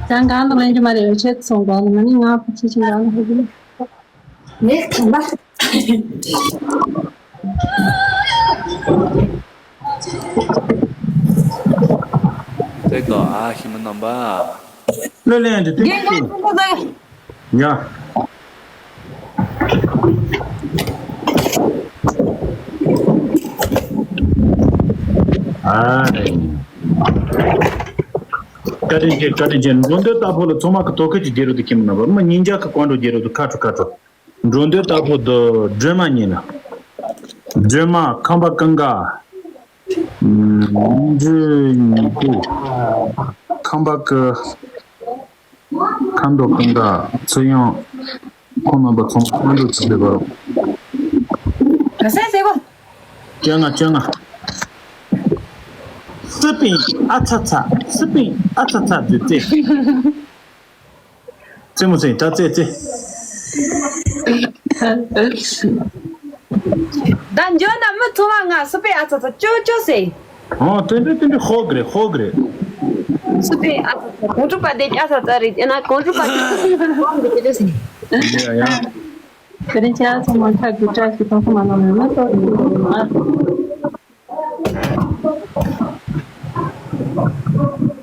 ད་གང་དུ་ལེན་རྒྱུ་མ་རེད། ཆེད་སོང་ག་ལ་ང་ནི་ང་ཕ་ཆེ་ཆུང་ག་ལ་ཧ་གི་ནས་ཁང་པ། དེ་ག་ཨ་ཧི་མ་ནམ་པ། ལོ་ལེན་དུ་དུ་རྒན་གོང་ཐུག་པ་དང་། ཡ། ཨ་རེ། བཀའ་དྲིན་ཆེ། བཀའ་དྲིན་ཆེ། འགྲོ་འདོད་ལྟ་ཕུ་ལ་ཚང་མ་གི་དོ་ཁུར་གྱི་རྒྱལ་རབས་དུ་ཁྱིམ་ན་བ་མི་ཉིན་འཇག་གི་ཀོང་འགྲོ་རྒྱལ་རབས་དུ་ཁ་ཁྲོ་ཁ་ཁྲོ། འགྲོ་འདོད་ལྟ་ཕུ་དུ་སྒྲོལ་མ་ཉིན་ན། སྒྲོལ་མ་ཁམས་པ་ཀུན་དགའ། འབྲུ་ཉིན་པོ། ཁམས་པ་ཀུ། ཁ་མདོ་ཀུན་དགའ། ཚུལ་དབྱངས། ཁོང་རྣམ་པ་ཚང་མ་ཕན་ཚུན་ཚིག་འདི་གོ། ག་ས་ཟེར་གོ། བཅོ་ལྔ། བཅོ་ལྔ། སི་པིན་ཨ་ཚ་ཚ། སི་པིན་ཨ་ཚ་ཚ་དུ་ཙེ། ཙེ་མོ་ཙེ་ད་ཙེ་ཙེ། ད་འཇོ་ན་མི་ཐུ་བ་ང་སི་པིན་ཨ་ཚ་ཚ་ཅོ་ཅོ་ཟེར། ཨོ་དེ་འདྲ་དེ་འདྲ་ཧོ་གི་རེད། ཧོ་གི་རེད། སུ་པའི་ཨ་ཚ་ཚ་གོང་ཁྲུ་པ་དེ་ཨ་ཚ་ཚ་རེད། ཨེ་ན་གོང་ཁྲུ་པ་དེ་གོང་གི་དེ་ཟིན། ཡ་ཡ། དེ་རིང་ཁྱེད་ཚོ་མ་ཁ་གི་བཀྲ་ཤིས་ཐོག་མ་ནང་ནས་ན་ཏོ་རིང་པོ་ཡིན་ན།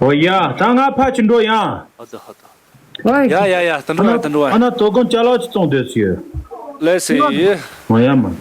ཨོ་ཡ་ད་ང་ཕ་ཆུ་འགྲོ་ཡང་། ཨ་ཙི་ཧ་ད། ཨོ་ཡ་ཡ་ཡ་ད་འགྲོ་ཡ་ད་འགྲོ་ཨ་ཡ། ན་དོ་དགོང་ཅ་ལག་ཅི་བཙོང་འདོད་ཡོད། ལས་སེ་ཡི། ཨོ་ཡ་མ།